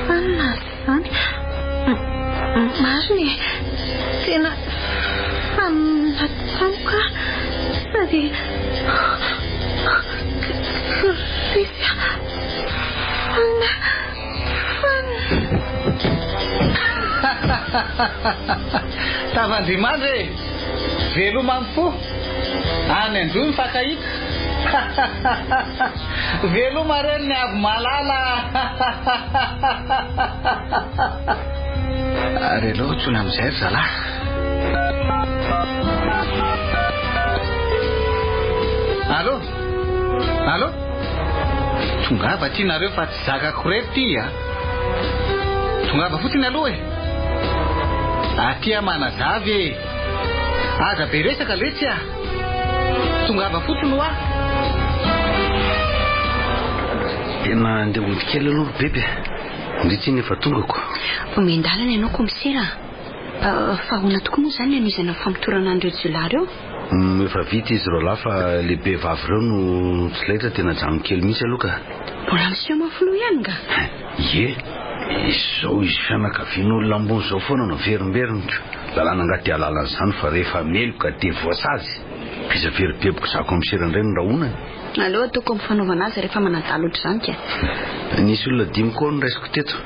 Speaker 3: fanina izany. Marina e! Tena fanina tampoka aho sady Chris a! Fanina, fanina.
Speaker 2: Tavandrimandry e! Veloma amin'ny fo! Any Androy mifankahita! Veloma re ny avo malala! Ary aleo antsoina amin'izay ry zalahy. Allô? Allô? Tongava aty nareo fa tsy zakako irery ty a! Tongava fotsiny aloha e! Aty aho manazava e! Aza be resaka letsy a! Tongava fotsiny hoa!
Speaker 5: Tena andeha hody kely aloha ry bebe a! Ndry tsy iny efa tongako.
Speaker 4: Omen-dalana ianao kaomisera a! Fa ahoana tokoa moa izany ny hanohizana ny famotorana an'ireo jiolahy ireo?
Speaker 5: Efa vita izy roalahy fa le be vavy ireo no tsy laitra dia najanony kely mihitsy aloha ka.
Speaker 4: Mbola miseho mafy loha ihany nga?
Speaker 5: Ie, izao izy fianakavian'olona ambony izao foana no averimberiniko. Lalàna angaha dia alalana izany fa rehefa meloka dia voasazy. Aiza ve ry bebiko za kaomisera indray no rahonany?
Speaker 4: Aleo ataoko amin'ny fanaovana azy rehefa manadala ohatr'izany ka.
Speaker 5: Nisy olona dimy koa noraisiko teto.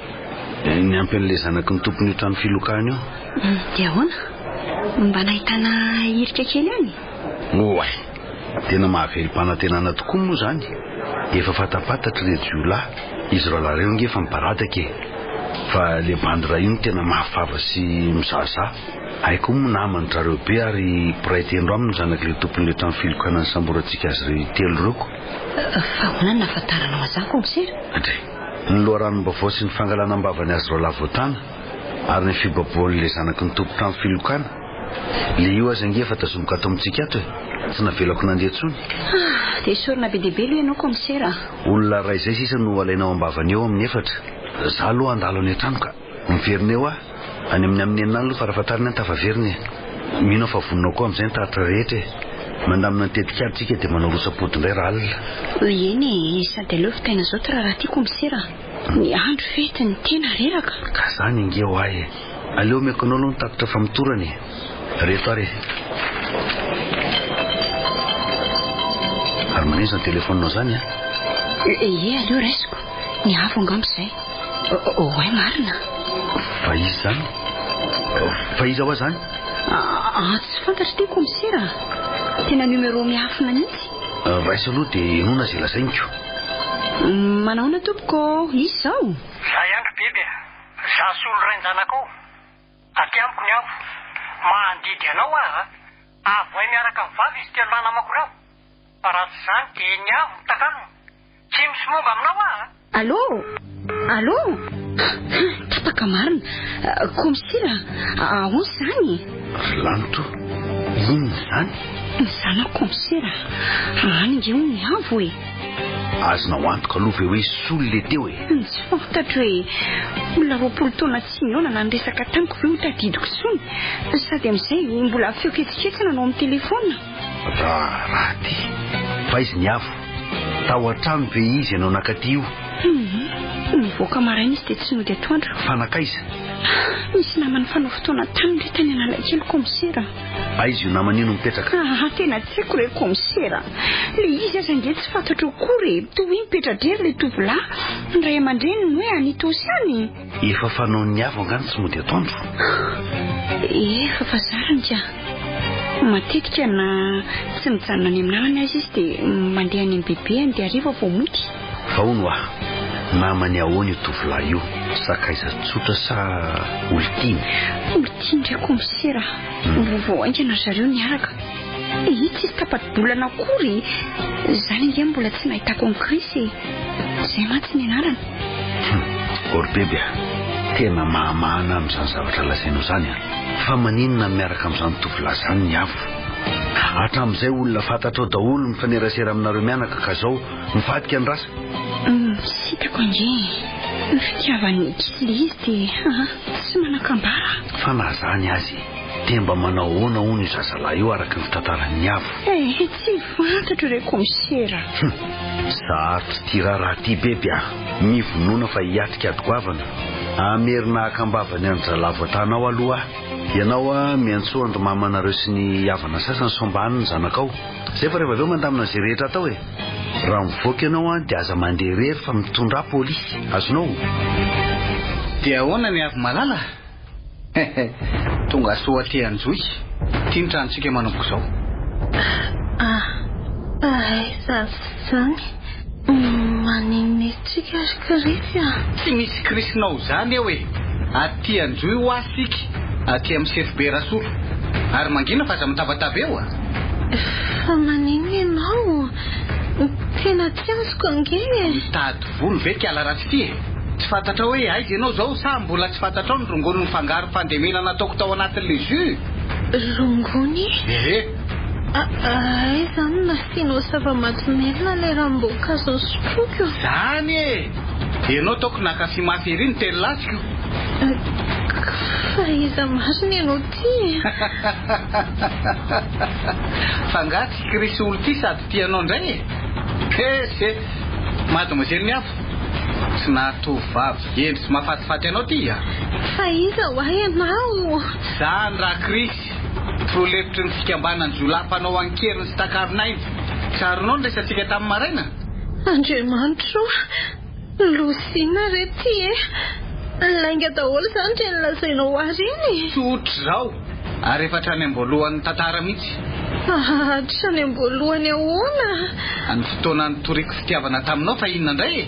Speaker 5: Niampy an'ilay zanaky ny tompon'io trano filokana io.
Speaker 4: Dia ahoana? Mba nahitana hirika kely ihany?
Speaker 5: Oay! Tena mahavelom-panantenana tokoa moa izany. Efa fantapantatry ireo jiolahy. Izy roalahy ireo ange efa mibaradaka e. Fa ilay bandy iray io no tena mafy vava sy mizahazaha. Hay koa moa naman-dry zareo be ary mpiray tendro aminy ny zanak'ilay tompon'ilay trano filokana nisamborantsika azy ireo telo ireo ko.
Speaker 4: Fa ahoana no nahafantaranao an'izany kaomisera?
Speaker 5: Andry. Ny loharanom-baovao sy ny fangalana am-bavany azy roalahy voatàna ary ny fibabohan'ilay zanaky ny tompon-trano filokana. Ilay io aza ange efa tazomiko ato amintsika ato e. Tsy navelako nandeha intsony.
Speaker 4: Ah, dia esorina be dia be aloha ianao kaomisera a.
Speaker 5: Olona iray izay sisa no alainao am-bavany eo amin'ny efatra. Za aloha handalo any an-trano ka. Miverina eo aho. Any amin'ny amin'ny enina any aloha farafahatariny aho tafaverina e. Mino aho fa vonona koa amin'izay ny taratra rehetra e. Mandamina ny tetikady isika dia manao rotsa-pody indray rahalina.
Speaker 4: Eny e, sady aleo vitaina izao ty raharaha ty komisera a. Ny andro fety, ny tena reraka.
Speaker 5: Ka zany ange ho ahy e. Aleo omeko anao aloha ny tatitra famotorana e. Reto ary e. Ary maneno izany telefaoninao izany a?
Speaker 4: Ie, aleo raisiko. Ny avo angamba izay. Oay marina.
Speaker 5: Fa iza izany? Fa iza hoa izany?
Speaker 4: Ah, tsy fantatro ity komisera. Tena numéro miafina mihitsy.
Speaker 5: Raiso aloha dia henoina izay lazainiko.
Speaker 4: Manahoana tompoko, iza izao?
Speaker 6: Za ihany ry beby a! Za solo rain-janakao. Aty amiko ny avo. Mandidy anao aho a! Avohay miaraka amin'ny vava izy telolahy namako ireo. Fa raha tsy izany dia ny avo no takalony. Tsy misy momba aminao aho a!
Speaker 4: Allô? Allô? Tapaka marina. Kaomisera, ahoana izany?
Speaker 5: Ry lanto, inona izany?
Speaker 4: Ny zanako kaomisera, any ange hono ny avo e.
Speaker 5: Azonao antoka aloha ve hoe Solo le teo e?
Speaker 4: Tsy fantatro e. Olona 20 taona tsy nihaona na niresaka tamiko ve ho tadidiko intsony? Sady amin'izay mbola feo ketsiketsina no amin'ny telefaonina.
Speaker 5: Raharaha ty. Fa izy niavo. Tao an-trano ve izy ianao nakaty io?
Speaker 4: Hum. Nivoaka maraina izy dia tsy nody atoandro.
Speaker 5: Fa nankaiza?
Speaker 4: Nisy namany fanao fotoana taminy re tany Analakely kaomisera.
Speaker 5: Aiza io namany io no mipetraka?
Speaker 4: Ah, tena tsy haiko re kaomisera. Le izy aza ange tsy fantatro akory e. Toa hoe mipetra-drery le tovolahy. Ny ray aman-dreniny hoe any Itaosy any.
Speaker 5: Efa fanaon'ny avo angaha ny tsy mody atoandro?
Speaker 4: Efa fa zariny ka. Matetika na tsy mijanona any amin'ny namany aza izy dia mandeha any amin'ny bebeany dia hariva vao mody.
Speaker 5: Fa hono hoa, namany ahoana io tovolahy io? Sakaiza tsotra sa olon-tiany?
Speaker 4: Olon-tiany re kaomisera a! Vao haingana ry zareo niaraka. Ii, tsisy tapa-bolana akory e! Izany ange mbola tsy nahitako an'i Chris e! Izay mantsy ny anarany.
Speaker 5: Hum, ry beby a! Tena mahamahana amin'izany zavatra lazainao izany an! Fa maninona miaraka amin'izany tovolahy izany ny avo? Hatramin'izay olona fantatrao daholo mifanerasera aminareo mianaka ka izao mivadika ny rasa?
Speaker 4: Hum, tsy hitako ange e! Ny fitiavan'ny ankizy ilay izy dia aa, tsy manan-kambara.
Speaker 5: Fa na izany aza e! Dia mba manao ahoana hono io zazalahy io araka ny fitantaran'i Avo?
Speaker 4: Eh, tsy fantatro re kaomisera.
Speaker 5: Hum, sarotra ity raharaha ity beby a! Mivonona fa hiatrika ady goavana. Hamerina haka am-bavany an-dRalahy voatanao aloha aho. Ianao a, miantsoa an-dry mamanareo sy ny havana sasany sao mba any ny zanakao. Zay fa rehefa avy eo mandamina izay rehetra atao e! Raha mivoaka ianao an, dia aza mandeha irery fa mitondrà polisy. Azonao?
Speaker 2: Dia ahoana ny Avo malala? Hehe, tonga soa aty Anjohy. Ity ny tranontsika manomboka izao.
Speaker 3: Ah, aiza izany? Maninona isika ry Krisy a?
Speaker 2: Tsy misy Krisinao izany eo e! Aty Anjohy hoa isika, aty amin'ny sefo be Rasolo. Ary mangina fa aza mitabataba eo a!
Speaker 3: Fa maninona ianao? Tena tsy azoko ange e!
Speaker 2: Mitady volo ve kala ratsy ity e? Tsy fantatrao hoe aiza ianao izao sa mbola tsy fantatrao ny rongony mifangaro fandemena nataoko tao anatin'ilay jus?
Speaker 3: Rongony?
Speaker 2: Ehe.
Speaker 3: Aiza no nasianao zava-mahadomelina ilay ranom-boankazo nosotroiko?
Speaker 2: Zany e! Ianao ataoko nankafy mafy ery ny teny lasiko.
Speaker 3: Fa iza marina ianao ity e?
Speaker 2: Fa angaha tsy Chris olo ity sady tia anao indray e? Hese! Mademoiselle ny afo, tsy nahatovovavy hendry sy mahafatifaty anao ty a!
Speaker 3: Fa iza hoa ianao?
Speaker 2: Zany ra Chris! Filoha lefitry ny fikambanan-jiolahy mpanao an-keriny sy takalon'aina. Tsaronao ny resatsika tamin'ny maraina?
Speaker 3: Andriamanitra o! Loza inona re ity e! Lainga daholo izany ireny lazainao ahy ireny e!
Speaker 2: Tsotr'izao, ary efa hatrany am-boalohan'ny tantara mihitsy.
Speaker 3: Hatrany am-boalohany ahoana?
Speaker 2: Ny fotoana nitoriako fitiavana taminao fa inona indray e?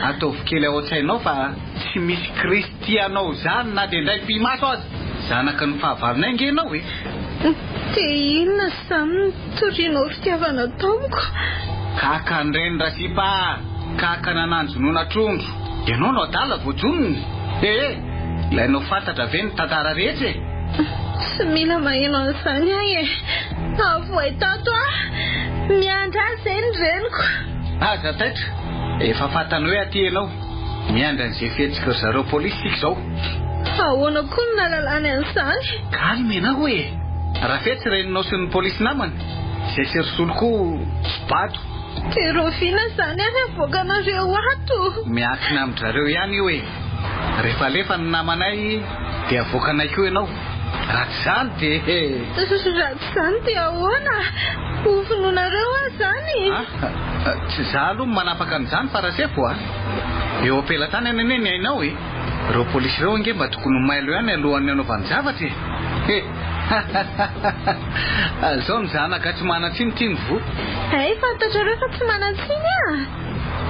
Speaker 2: Ataovy kely ao an-tsainao fa tsy misy Kristy anao izany na dia indray pimaso aza! Zanaky ny fahavalonay ange ianao e!
Speaker 3: Dia inona izany nitorianao fitiavana tamiko?
Speaker 2: Kaka an'ireny rasipa a! Kaka nananjonoana trondro! Ianao no adala voajonony! Ee! Ilainao fantatra ve ny tantara rehetra e?
Speaker 3: Tsy mila maheno an'izany aho e! Avohay tato aho! Miandry ahy izay ny reniko!
Speaker 2: Aza taitra! Efa fantany hoe aty ianao. Miandry an'izay fihetsiky ry zareo polisy isika izao.
Speaker 3: Ahoana koa no nahalalany an'izany?
Speaker 2: Calme ianao e! Rafetsy reninao sy ny polisy namany, izay sy ry Solo koa tsy bado.
Speaker 3: Dia rahoviana izany ary avoakanareo ato?
Speaker 2: Miankina amin-dry zareo ihany io e! Rehefa alefa ny namanay dia avoakanay koa ianao. Raha tsy izany dia.
Speaker 3: Raha tsy izany dia ahoana? Hovonoinareo aho izany?
Speaker 2: Ah, tsy izaho aloha no manapaka an'izany fa Rasefo a! Eo am-pelatanana anie ny ainao e! Ireo polisy ireo ange mba tokony ho mailo ihany alohan'ny hanaovany zavatra e! Izao ny zanaka tsy manan-tsiny ity ny voa.
Speaker 3: Hay fantatrareo fa tsy manan-tsiny aho!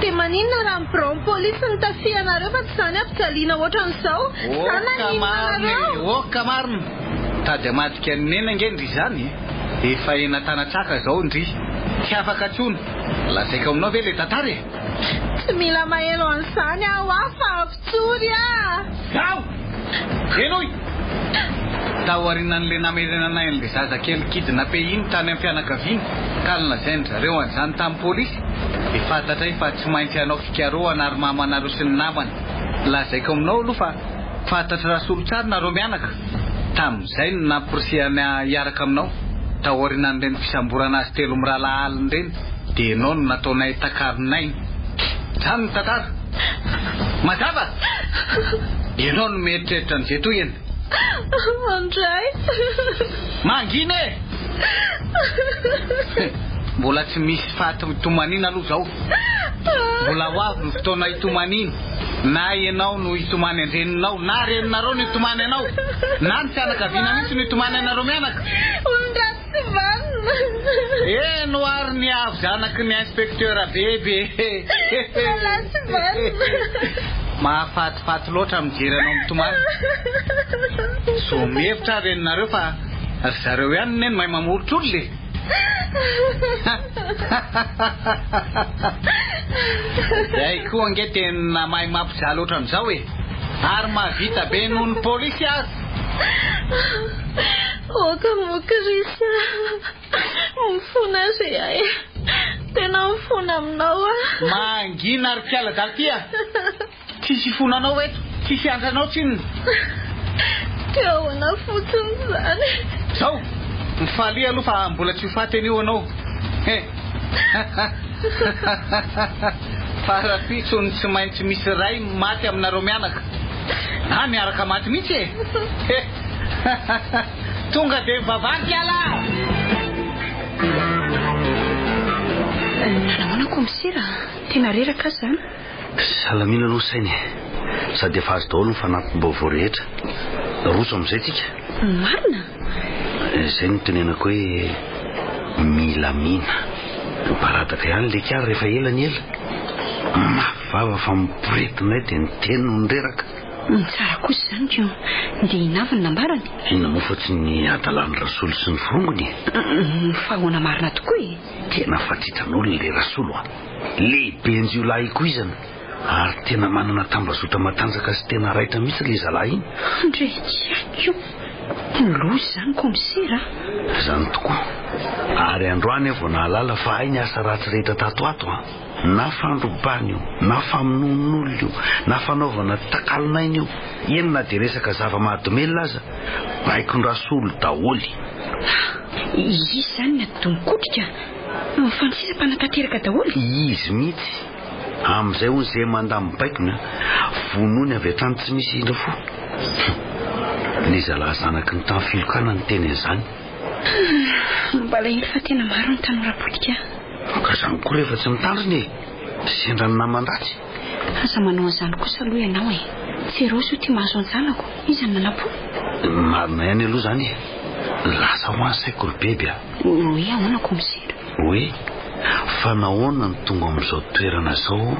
Speaker 3: Dia maninona raha ny biraon'ny polisy no tafihanareo fa tsy izany ampijaliana ohatran'izao? Za naninona anareo?
Speaker 2: Oka marina! Tady hamadika an'i Neny ange ndry izany e! Efa eny an-tanatsaka izao ndry! Tsy afaka intsony! Lazaiko aminao ve ilay tantara e?
Speaker 3: Tsy mila maheno an'izany aho ah fa avotsory ah!
Speaker 2: Zao! Henoy! Taorianan'ilay namerenanay an'ilay zaza kely kidnappé iny tany amin'ny fianakaviany ka nolazain-dry zareo an'izany tamin'ny polisy dia fantatray fa tsy maintsy hanao fikarohana ry mamanareo sy ny namany. Lazaiko aminao aloha fa fantatr'i Rasolo tsara nareo mianaka. Tamin'izay no namporisihany ahy hiaraka aminao. Taorianan'ireny fisamborana azy telo mirahalahy alina ireny dia ianao no nataonay takalon'aina. Izany ny tantara. Mazava? Ianao no mieritreritra an'izay tohiny.
Speaker 3: Andray.
Speaker 2: Mangina e! Mbola tsy misy faty mitomaniana aloha izao. Mbola ho avy ny fotoana hitomaniana. Na ianao no hitomany an-dreninao, na reninareo no hitomany anao, na ny fianakaviana mihitsy no hitomany anareo mianaka.
Speaker 3: Olon-dratsy tsy vanona.
Speaker 2: Eny ho ary ny avo zanaky ny inspecteur bebe.
Speaker 3: Lalahy tsy vanona.
Speaker 2: Mahafatifaty loatra mijery anao mitomany. Zo mihevitra aho reninareo fa ry zareo ihany anie no mahay mamoritra olona e. Zay koa ange tena mahay mampijaly ohatran'izao e! Ary mahavita be noho ny polisy aza!
Speaker 3: Aoka moa Chris a! Mifona re aho e! Tena mifona aminao aho!
Speaker 2: Mangina ry kiala dalty a! Tsisy hifonanao eto, tsisy hiandranao tsinona.
Speaker 3: Dia ahoana fotsiny izany?
Speaker 2: Zao, mifalia aloha fa mbola tsy ho faty anio ianao. He! Fa rahampitso no tsy maintsy misy iray maty aminareo mianaka. Na miaraka maty mihitsy e! He! Tonga dia mivavaha kiala!
Speaker 4: Nanahoana komisera? Tena reraka aho izany.
Speaker 5: Salamina aloha saina e! Sady efa azo daholo ny fanampim-baovao rehetra. Roso amin'izay tsika.
Speaker 4: Marina?
Speaker 5: Izay no tenenako hoe milamina. Miparadaka ihany ilay kiara rehefa ela ny ela. Mafy vava fa miporetinay dia ny teny no reraka.
Speaker 4: Tsara kosa izany ko. Dia inona avy no nambarany?
Speaker 5: Inona moa fa tsy ny hadalan'i Rasolo sy ny forongony e?
Speaker 4: Fa ahoana marina tokoa e?
Speaker 5: Tena fatitran'olona ilay Rasolo a! Lehiben-jiolahy ikoizana ary tena manana tambazotra matanjaka sy tena raitra mihitsy ilay zalahy iny.
Speaker 4: Ndry kiako io. Loza izany kaomisera a!
Speaker 5: Izany tokoa. Ary androany aho vao nahalala fa hay ny asa ratsy rehetra tato ato a! Na fandrobana io, na famonoan'olona io, na fanaovana takalon'aina io, eny na dia resaka zava-mahadomelina aza, baikon-dRasolo daholo.
Speaker 4: Izy izany ny atidoha mikotrika. Fa ny sisa mpanatanteraka daholo?
Speaker 5: Izy mihitsy. Amin'izay hono izay mandà ny baikony an, vonoiny avy hatrany tsy misy indra fo. Ny zalahy zanaky ny tany filokana niteny an'izany.
Speaker 4: Mampalahelo fa tena maro ny tanora potika.
Speaker 5: Ka zany koa rehefa tsy mitandrina e! Sendra ny naman-dratsy.
Speaker 4: Aza manao an'izany kosa aloha ianao e! Jereo sao ity mahazo an-janako, iza no nanam-po?
Speaker 5: Marina ihany aloha izany e! Lasa ho any saiko ry beby a!
Speaker 4: Hoe ahoana kaomisera?
Speaker 5: Hoe fa nahoana no tonga amin'izao toerana izao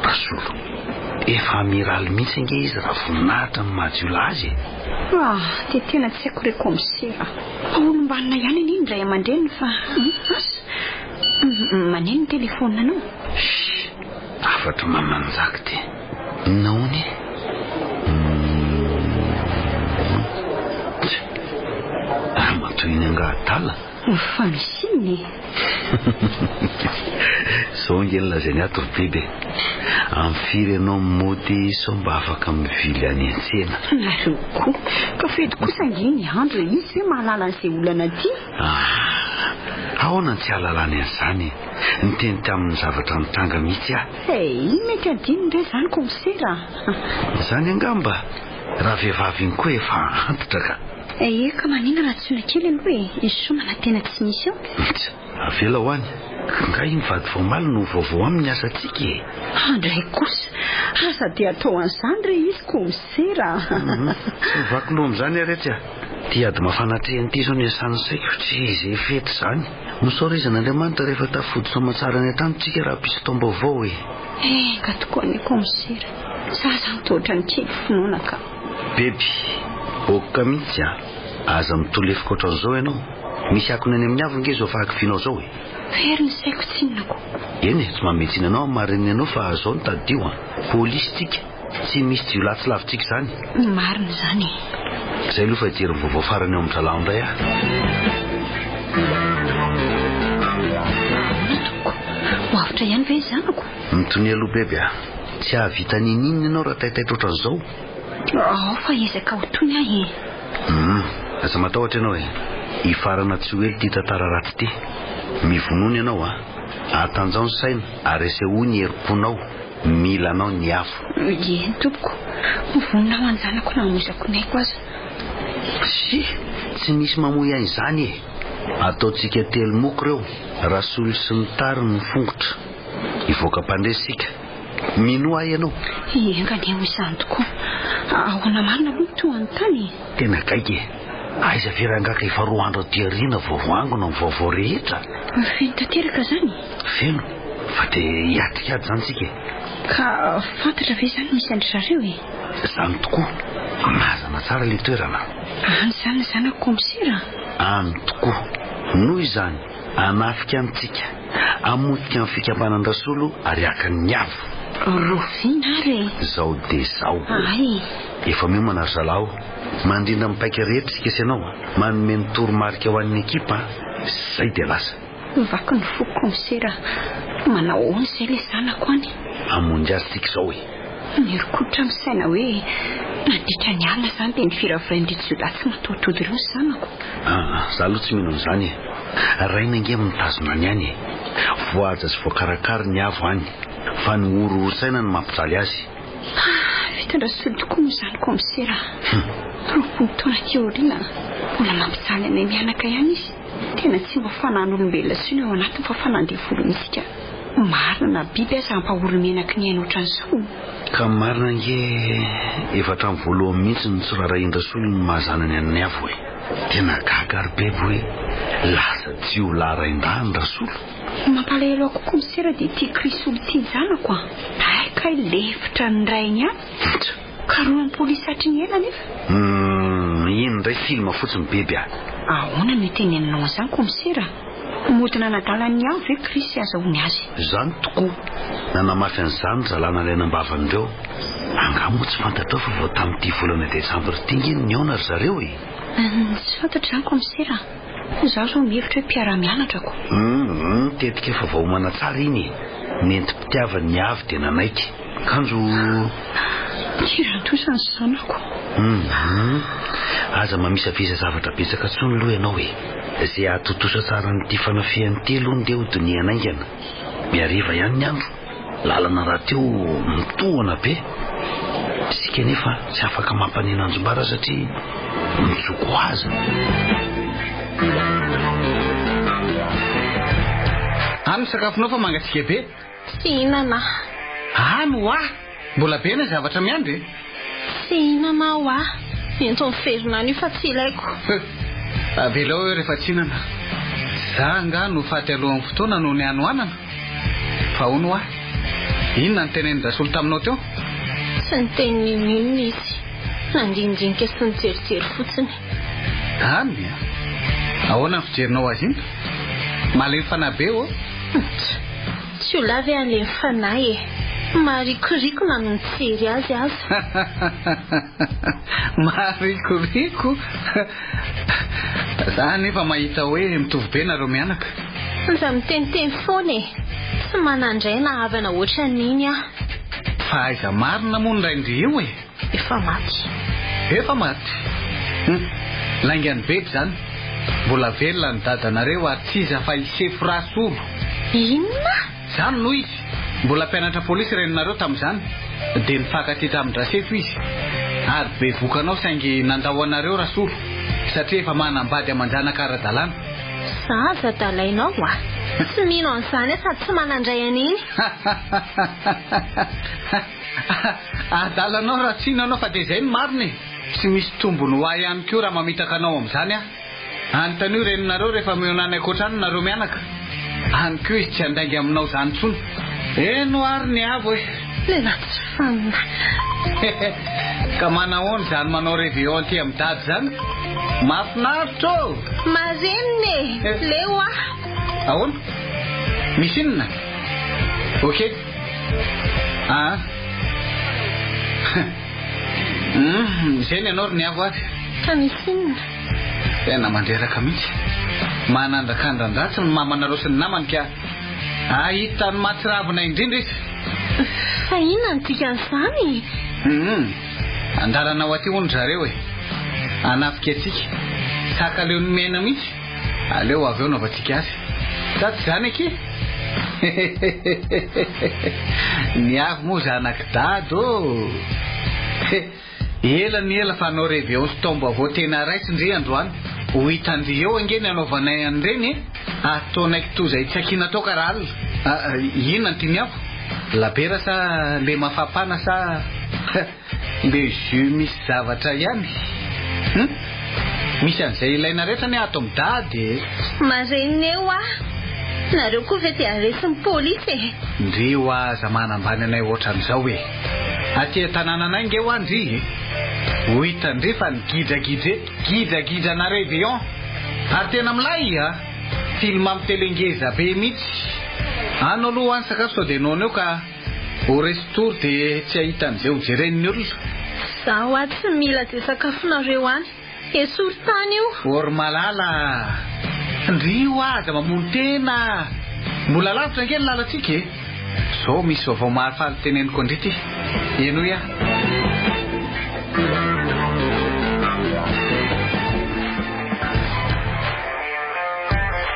Speaker 5: Rasolo? Efa amiraly mihitsy ange izy raha voninahitra no maha jiolahy azy e!
Speaker 4: Ah, dia tena tsy haiko re kaomisera. Fa olom-banona ihany anie ny ray aman-dreniny fa asa. Maneno ny telefaoninanao.
Speaker 5: Shh! Hafatry mamanjaka ity. Nahoana e? Tsia! Ramatoa iny angaha adala?
Speaker 4: Fa misy inona e?
Speaker 5: Zao ange ny lazainy ato ry bebe e! Amin'ny firy ianao mody sao mba afaka mivily any an-tsena?
Speaker 4: Nareo koa! Ka fety kosa ange ny andro e! Izy ve mahalala an'izay olana aty?
Speaker 5: Ah! Ahoana no tsy hahalalany an'izany e? Niteny tamin'ny zavatra nitranga mihitsy aho.
Speaker 4: Hey! Mety hadinony re izany kaomisera a!
Speaker 5: Izany angamba! Raha vehivavy iny koa efa antitra ka!
Speaker 4: Eh, ka maninona raha antsoina kely aloha e? I Soa manantena tsy misy eo.
Speaker 5: Tsa, avela ho any. Nga iny vady vao omaly no vaovao aminy ny asantsika e!
Speaker 4: Andray kosa! Aza dia atao an'izany re izy kaomisera a!
Speaker 5: Tsy mivaky loha amin'izany aho retsy a! Ity ady mafana atrehiny ity izao no iasan'ny saiko, tsy izay fety izany. Misaora izy an'Andriamanitra rehefa tafody soamantsara any an-trano tsika rahampitso taom-baovao e!
Speaker 4: Enga tokoa anie kaomisera! Za zany toa ohatran'ny kely finoana ka!
Speaker 5: Beby, ok mihitsy a! Aza mitolefoka ohatran'izao ianao. Misy akony any amin'ny avo ange izao fahakivianao izao e!
Speaker 4: Very ny saiko tsinona ko!
Speaker 5: Eny e, tsy manome tsiny anao amin'ny maha reniny anao fa izao no tadidio a! Polisy tsika, tsy misy jiolahy tsy lavintsika izany.
Speaker 4: Marina izany e!
Speaker 5: Izay aloha fa hijery ny vaovao farany ao amin'ny zalahy indray aho.
Speaker 4: Ahoana tompoko? Ho avotra ihany ve ny zanako?
Speaker 5: Mitonia aloha beby a! Tsy hahavita n'inon'inona ianao raha taitaitra ohatran'izao.
Speaker 4: Ao fa hiezaka ho tony aho e!
Speaker 5: Hum, aza matahotra ianao e! Hifarana tsy ho ela ity tantara ratsy ity. Mivonona ianao a! Atanjao ny saina ary asehoy ny herim-ponao, mila anao ny afo.
Speaker 4: Eny tompoko, mivonona aho an-janako na hamoizako ny aiko aza.
Speaker 5: Tsia, tsy misy mamoy aina izany e! Ataontsika telo moko ireo, Rasolo sy ny tariny mifongotra. Hivoaka mpandresy isika. Minoa ahy ianao.
Speaker 4: Enga anie ho izany tokoa. Ahoana marina aloha ny toa anontany e?
Speaker 5: Tena gaigy e! Aiza ve rangahy ka efa roa andro aty aoriana vao voangona ny vaovao rehetra?
Speaker 4: Feno tanteraka izany?
Speaker 5: Feno, fa dia hiatrika ady izany isika e!
Speaker 4: Ka fantatra ve izany misy an-dry zareo e?
Speaker 5: Izany tokoa. Mazana tsara ilay toerana.
Speaker 4: Any izany ny zanako kaomisera?
Speaker 5: Any tokoa. Noho izany, hanafika antsika, hamotika ny fikambanan-dRasolo ary haka ny avo.
Speaker 4: Rahoviana ary e?
Speaker 5: Izao dia izao.
Speaker 4: Hay.
Speaker 5: Efa miomana ry zalahy o. Mandrindra ny paika rehetra isika sy ianao a. Manome ny toromarika ho an'ny ekipa a. Izay dia lasa.
Speaker 4: Vaky ny foko kaomisera. Manao ahoana izay ilay zanako any?
Speaker 5: Hamonjy azy tsika izao e.
Speaker 4: Miherokoditra ny saina hoe nandritra ny alina izany dia niviravirain'ireo jiolahy tsy mataho-tody ireo ny zanako.
Speaker 5: Aa, za aloha tsy mino an'izany e. Rainy ange mitazona any ihany e. Voahaja sy voakarakara ny avo any. Fa ny horohoro-tsaina no mampijaly azy.
Speaker 4: Ah, vitan-dRasolo tokoa moa izany kaomisera a. 20 taona aty aoriana, mbola mampijaly anay mianaka ihany izy. Tena tsy mba fanahin'olombelona intsony ao anatiny fa fanahin-devoly mihitsy ka. Marina na biby aza hampahory menaky ny ainy ohatran'izao.
Speaker 5: Ka marina ange efa hatramin'ny voalohany mihitsy no tsy rarahian-dRasolo ny maha zanany an'i Avo e. Tena gaga ry Beby hoe lasa jiolahy raindahiny Rasolo.
Speaker 4: Ny mampalahelo ahy koa kaomisera dia ity Krisolo ity ny zanako a! Hay kay lefitra ny rainy any. Karohan'ny polisy hatry ny ela anefa.
Speaker 5: Humm, iny indray film fotsiny Beby a!
Speaker 4: Ahoana no iteneninao an'izany kaomisera? Mody nanadala an'i Avo ve Krisy azahoany azy?
Speaker 5: Izany tokoa! Nanamafy an'izany ry zalahy nalaina am-bavany ireo. Angaha moa tsy fantatrao fa vao tamin'ity volana desambra ity nge no nihaona ry zareo e?
Speaker 4: Tsy fantatro izany kaomisera a! Izaho izao mihevitra hoe mpiara-mianatra ko.
Speaker 5: Hum, tetika efa voaomana tsara iny e! Nentim-pitiavany ny avy dia nanaiky. Kanjo.
Speaker 4: Kirantosa ny zanako.
Speaker 5: Hum, aza mamisavisa zavatra betsaka intsony aloha ianao e! Izay hahatontosa tsara an'ity fanafihana ity aloha ndeha ho dinihana haingana. Mihariva ihany ny andro. Lalana rahateo mitohana be. Isika anefa tsy afaka mampaneno anjombara satria mijoko azy.
Speaker 2: Any ny sakafonao fa mangatsiaka be.
Speaker 3: Tsy hihinana aho.
Speaker 2: Any hoa! Mbola be ny zavatra miandry e!
Speaker 3: Tsy hihinana aho hoa! Ento miverina any io fa tsy ilaiko.
Speaker 2: Heu! Avelao eo rehefa tsy hihinana. Za angaha no faty alohan'ny fotoana noho ny hanoanana? Fa hono hoa! Inona no tenenin-dRasolo taminao teo?
Speaker 3: Tsy niteny n'inon'inona izy. Nandinidinika sy nijerijery fotsiny.
Speaker 2: Any a! Ahoana ny fijerinao azy iny? Malemy fanahy be ô!
Speaker 3: Tch! Tsy ho lava e halemy fanahy e! Maharikoriko na ny mijery azy aza.
Speaker 2: Maharikoriko? Za anefa mahita hoe mitovy be nareo mianaka.
Speaker 3: Aza miteniteny foana e! Tsy manan-dray na havana ohatran'iny aho.
Speaker 2: Fa aiza marina moa ny rain-dry io e?
Speaker 3: Efa maty.
Speaker 2: Efa maty? Hum! Laingan'i Beby izany. Mbola velona ny dadanareo ary tsy iza fa i Sefo Rasolo.
Speaker 3: Inona?
Speaker 2: Izany no izy. Mbola mpianatra polisy reninareo tamin'izany. Dia nifankatia tamin-dRasefo izy. Ary bevoka anao saingy nandao anareo Rasolo satria efa manambady aman-janaka ara-dalàna.
Speaker 3: Za aza adalainao a! Tsy mino an'izany aho sady tsy manan-dray an'iny.
Speaker 2: Adala anao raha tsy hino anao fa dia izay no marina e! Tsy misy tombony ho ahy ihany koa raha mamitaka anao amin'izany aho. Anontanio reninareo rehefa mihaona any ankoatra any nareo mianaka. Any koa izy tsy handainga aminao izany intsony. Eny ary ny avo e!
Speaker 3: Lehilahy tsy fanina.
Speaker 2: Ka manahoana izany manao réveillon aty amin'i dada izany? Mahafinaritra ô!
Speaker 3: Marenina e! Leo aho.
Speaker 2: Ahoana? Misy inona? Ok. Aa. Hum, izay ny anao ry Niavo ary.
Speaker 3: Ka misy inona?
Speaker 2: Tena mandreraka mihitsy. Manandrakandran-dratsy ny mamanareo sy ny namany ka ahita ny mahatsiravina indrindra izy.
Speaker 3: Fa inona no dikan'izany?
Speaker 2: Hum, andalana ho aty hono ry zareo e. Hanafika antsika. Saka aleon'ny miaina mihitsy. Aleo avy eo anaovantsika azy. Sa tsy izany akia? Ny avy moa zanak'i Dada ô! Ela ny ela fa hanao réveillon sy taom-baovao tena raisy ndry androany. Ho hitan-dry eo ange ny hanaovanay an'ireny e! Ataonay kitoza hitsakiana toaka rahalina. Inona no tian'i Avo? Labiera sa le mafapana sa. Le jus misy zavatra ihany hum! Misy an'izay ilaina rehetra anie ato amin'i dada e!
Speaker 3: Marenina eo ah! Nareo koa ve dia resin'ny polisy e!
Speaker 2: Ndry hoa aza manambany anay ohatran'izao e! Aty an-tanànanay nge hoa ndry e! Ho hitan-dry fa ny gidragidra eto gidragidrana réveillon! Ary tena milay a! Film amin'ny télé ngeza be mihitsy! Ano aloha hoa ny sakafo sao dia noana eo ka! Ho resy tory dia tsy hahita an'izay ho jeren'ny olona.
Speaker 3: Izaho hoa tsy mila izay sakafonareo any. Esory tany io.
Speaker 2: Ô ry malala a! Ndry hoa aza mamono tena a! Mbola lavitra ange ny lalantsika e! Zao misy vaovao mahafaly teneniko an-dry ity. Henoy aho.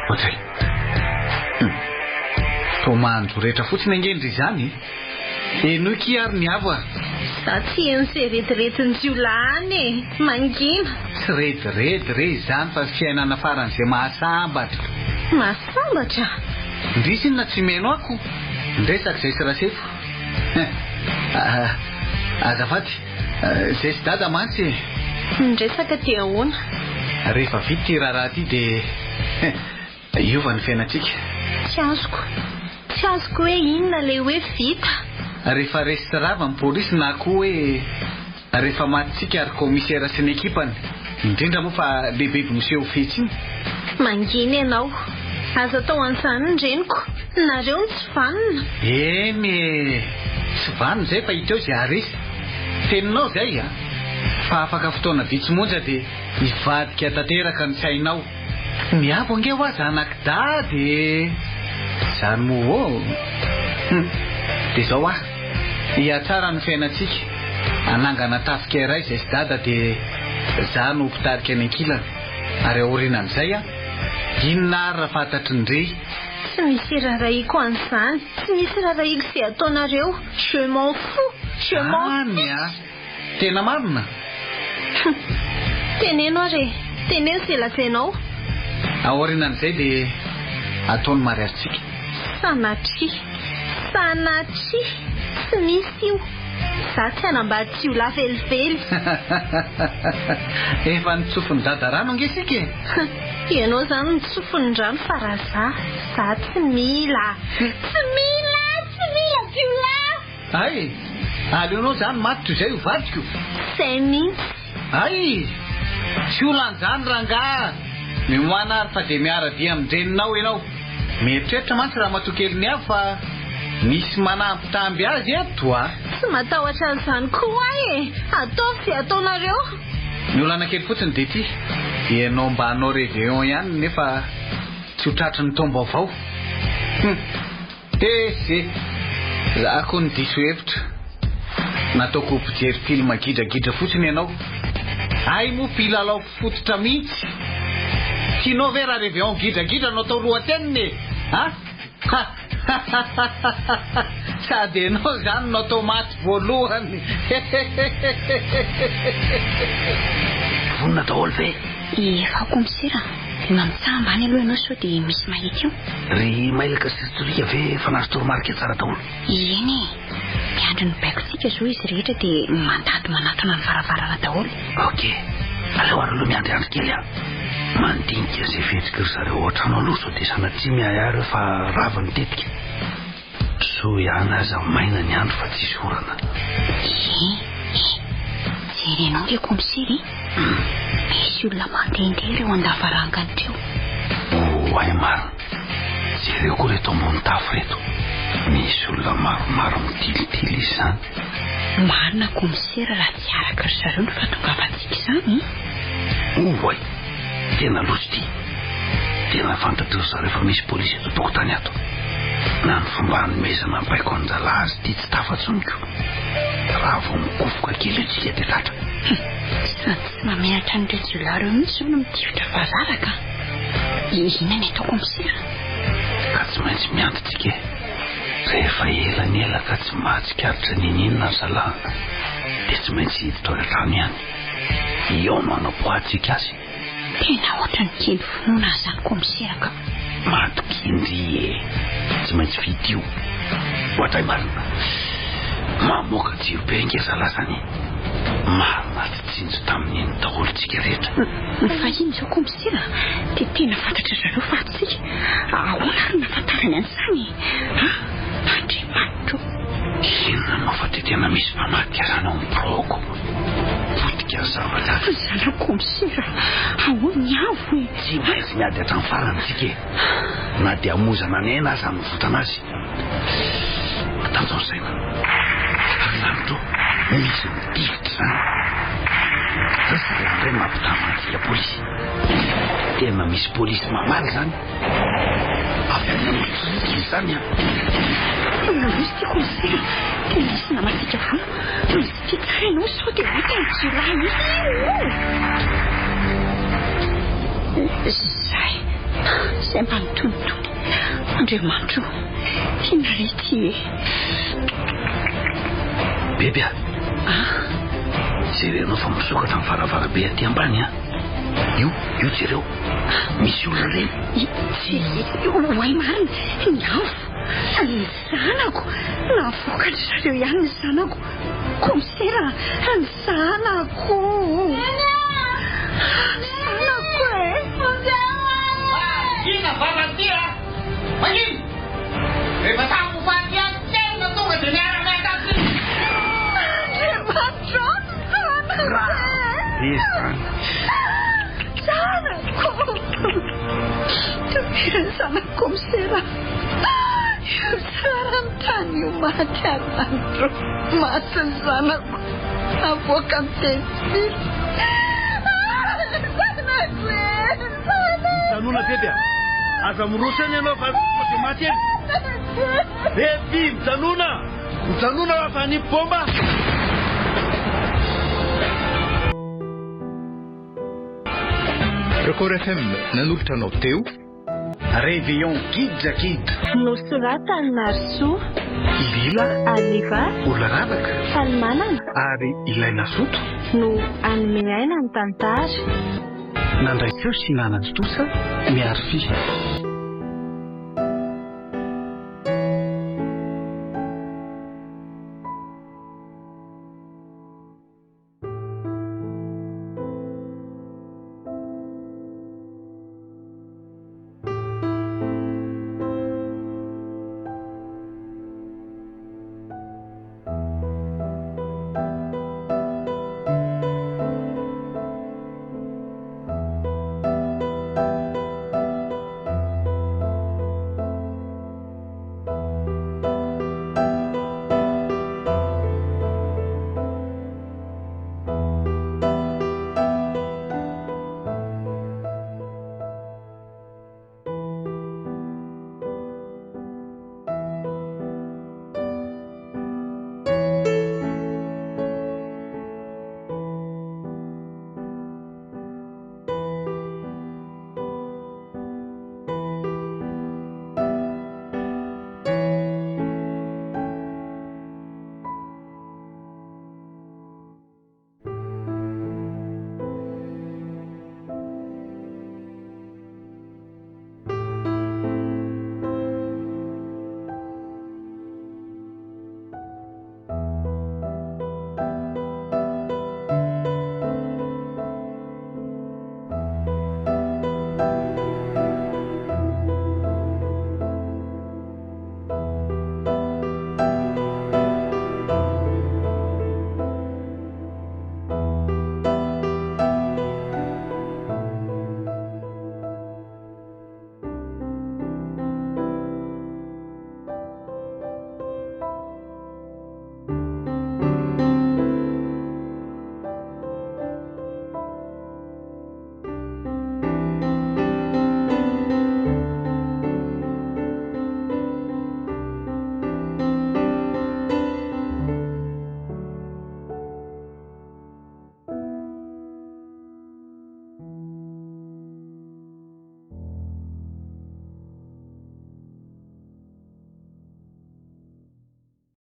Speaker 2: Ohatray. Hum. Toa mahandroretra fotsiny ange ndry izany e. Henoy ki ary ny avo a.
Speaker 3: Za tsy heno ze rediredin'ny jiolahy any e. Mangina.
Speaker 2: Tsy rediredy re izany fa fiainana faran'izay mahasambatra.
Speaker 3: Mahasambatra?
Speaker 2: Ndrisy inona tsy mihaino ako? Miresaka izay sy Rasefo. Hein. Azafady. Izay sy Dada mantsy e.
Speaker 3: Miresaka dia ahoana?
Speaker 2: Rehefa vita ity raharaha ity dia hiova ny fiainantsika.
Speaker 3: Tsy azoko. Tsy azoko hoe inona ilay hoe vita.
Speaker 2: Rehefa resy sy rava ny polisy na koa hoe rehefa matintsika ry kaomisera sy ny ekipany. Indrindra moa fa le beby miseho fetsy iny.
Speaker 3: Mangina ianao. Aza atao an'izany ny reniko. Nareo no tsy vanona.
Speaker 2: Eny e! Tsy vanona izay fa hita eo izay haharesy. Teninao izay a! Fa afaka fotoana vitsy monja dia hivadika tanteraka ny sainao. Ny avo ange hoa zanak'i dada e! Izany moa ô! Hum! Dia izao hoa, hihatsara ny fiainantsika, hanangana tafika iray izay sy dada dia za no ho mpitarika ny ankilany. Ary aorinan'izay an! Inona ary raha fantatry ny re?
Speaker 3: Tsy misy irarahiako an'izany, tsy misy irarahiako izay ataonareo, je m'en fous, je m'en
Speaker 2: Any a!
Speaker 3: fiche!
Speaker 2: Tena marina?
Speaker 3: Teneno ary e! Teneno izay lazainao.
Speaker 2: Aorianan'izay dia atao ny mariazintsika.
Speaker 3: Sanatria! Sanatria! Tsy misy io! Za tsy hanambady jiolahy velively.
Speaker 2: Efa notsofin'i Dada rano ange isika e!
Speaker 3: Ianao izany notsofin'ny rano fa raha za, za tsy mila! Tsy mila! Tsy mila jiolahy!
Speaker 2: Hay! Aleonao izany maty toy izay ho vadiko?
Speaker 3: Zay mihitsy!
Speaker 2: Hay! Tsy olana izany rangaha! Mioana ary fa dia miara-dia amin-dreninao ianao. Mieritreritra mantsy ramatoa kelin'i Avo fa misy manambitamby azy eto a!
Speaker 3: Tsy matahotra an'izany koa aho e! Ataovy izay ataonareo!
Speaker 2: Ny olana kely fotsiny dia ity, ianao mba hanao réveillon ihany nefa tsy ho tratry ny taom-baovao. Hum! Hee! Za koa no diso hevitra. Nataoko ho mpijery film gidragidra fotsiny ianao. Hay moa mpilalao fototra mihitsy. Tianao ve raha réveillon gidragidra no atao lohateniny e? A? Ha! Ha! Sady ianao izany no atao maty voalohany.
Speaker 5: Vonona daholo ve?
Speaker 4: Efa kaomisera, mba mitsaha ambany aloha ianao sao dia misy mahita eo.
Speaker 5: Ry mailaka sy ry tsoriaka ve efa nahazo toromarika tsara daholo?
Speaker 4: Eny e! Miandry ny baikontsika izao izy rehetra dia mandady manatona ny varavarana daholo.
Speaker 5: Ok, aleo ary aloha miandriandry kely aho. Mandinika izay fihetsiky ry zareo ao an-trano aloha sao dia sanatria miahiahy ireo fa rava ny tetika. Soa ihany aza maina ny andro fa tsisy orana.
Speaker 4: Ie, e! Jerenao ry kaomisera e! Misy olona mandehandeha ireo an-davarangana ireo.
Speaker 5: Oay marina! Jereo koa ireto ambony tafo ireto. Misy olona maromaro mitilitily izy izany.
Speaker 4: Marina kaomisera raha tsy araka ry zareo ny fahatongavantsika izany e!
Speaker 5: Oay! Tena loza ity. Tena fantatry ry zareo fa misy polisy eto an-tokotany ato. Na ny fomba hanomezana baiko an-drahalahy azy ity tsy tafatsoniko. Raha vao mikofoka kely eo tsika dia tratra.
Speaker 4: Hum, sady tsy mahamenatra an'ireo jiolahy ireo mihitsy izao no mitifitra vazaraka. Inona ny atao kaomisera?
Speaker 5: Ka tsy maintsy miandry tsika e. Rehefa ela ny ela ka tsy mahatsikaritra n'inon'inona ry zalahy dia tsy maintsy hiditra ao an-trano ihany. Eo no hanapoahantsika azy.
Speaker 4: Tena ohatran'ny kely finoana ahy izany kaomisera ka.
Speaker 5: Matokia ndry e! Tsy maintsy vita io. Ohatray marina. Mamoaka jiro be ange zalahy zany e. Marina tsy tsinjo tamin'iny daholo tsika rehetra.
Speaker 4: Ny fahiny izao kaomisera dia tena fantatry zareo fa ato tsika. Ahoana ary no nahafantarany an'izany e? Ha? Andriamanitro.
Speaker 5: Inona moa fa dia tena misy mpamadika zany ao amin'ny biraoko. Potika ny zavatra.
Speaker 4: Ry zalahy kaomisera, ahoana ny avo e?
Speaker 5: Tsy maintsy miady hatramin'ny farany tsika e. Na dia hamoizana ny aina aza hanovotana azy. Atanjao ny saina. Ry lanitro, misy mitifitra izany. Ry zalahy indray mampitama antsika polisy. Tena misy polisy mamaly izany. Avy any Anosy izany an.
Speaker 4: Misy ty kaomisera, tena misy namantsika vono. Ty tsara ianao sao dia hita ny jiolahy io. Zay, zay mba nitonitony. Andriamanitro, inona re ity e?
Speaker 5: Beby a!
Speaker 4: Ah.
Speaker 5: Jerenao fa misokatra ny varavarabe aty ambany a. Io, io jereo. Misy olona ireny.
Speaker 4: Oay marina, ny afo. Ny zanako! Navoakan-dry zareo ihany ny zanako! Kaomisera a! Ny zanako! Ny zanako e!
Speaker 2: Mangina vava aty a! Mangina! Rehefa samy ho faty ihany tsy hay na tonga dia miara-miasa aty!
Speaker 4: Andriamanitra ô, ny zanako e!
Speaker 5: Izany.
Speaker 4: Zanako! Tompirany zanako kaomisera. Io tsara ny tany io maty anandro maty ny zanako avoaka ny teny zanako e
Speaker 7: Mijanona bebe a! Aza miroso eny ianao fa sao dia maty eny. Beby, mijanona! Mijanona fa hanipy bomba!
Speaker 1: Record FM nanolotra anao teo.
Speaker 2: Réveillon gidragidra.
Speaker 3: Nosoratan'i Narisoa.
Speaker 2: Lila,
Speaker 3: Aliva,
Speaker 2: Olaravaka
Speaker 3: Falimanana
Speaker 2: ary ilay Nazoto
Speaker 3: no hanome aina ny tantara.
Speaker 2: Nandray feo sy nanatontosa Miarify.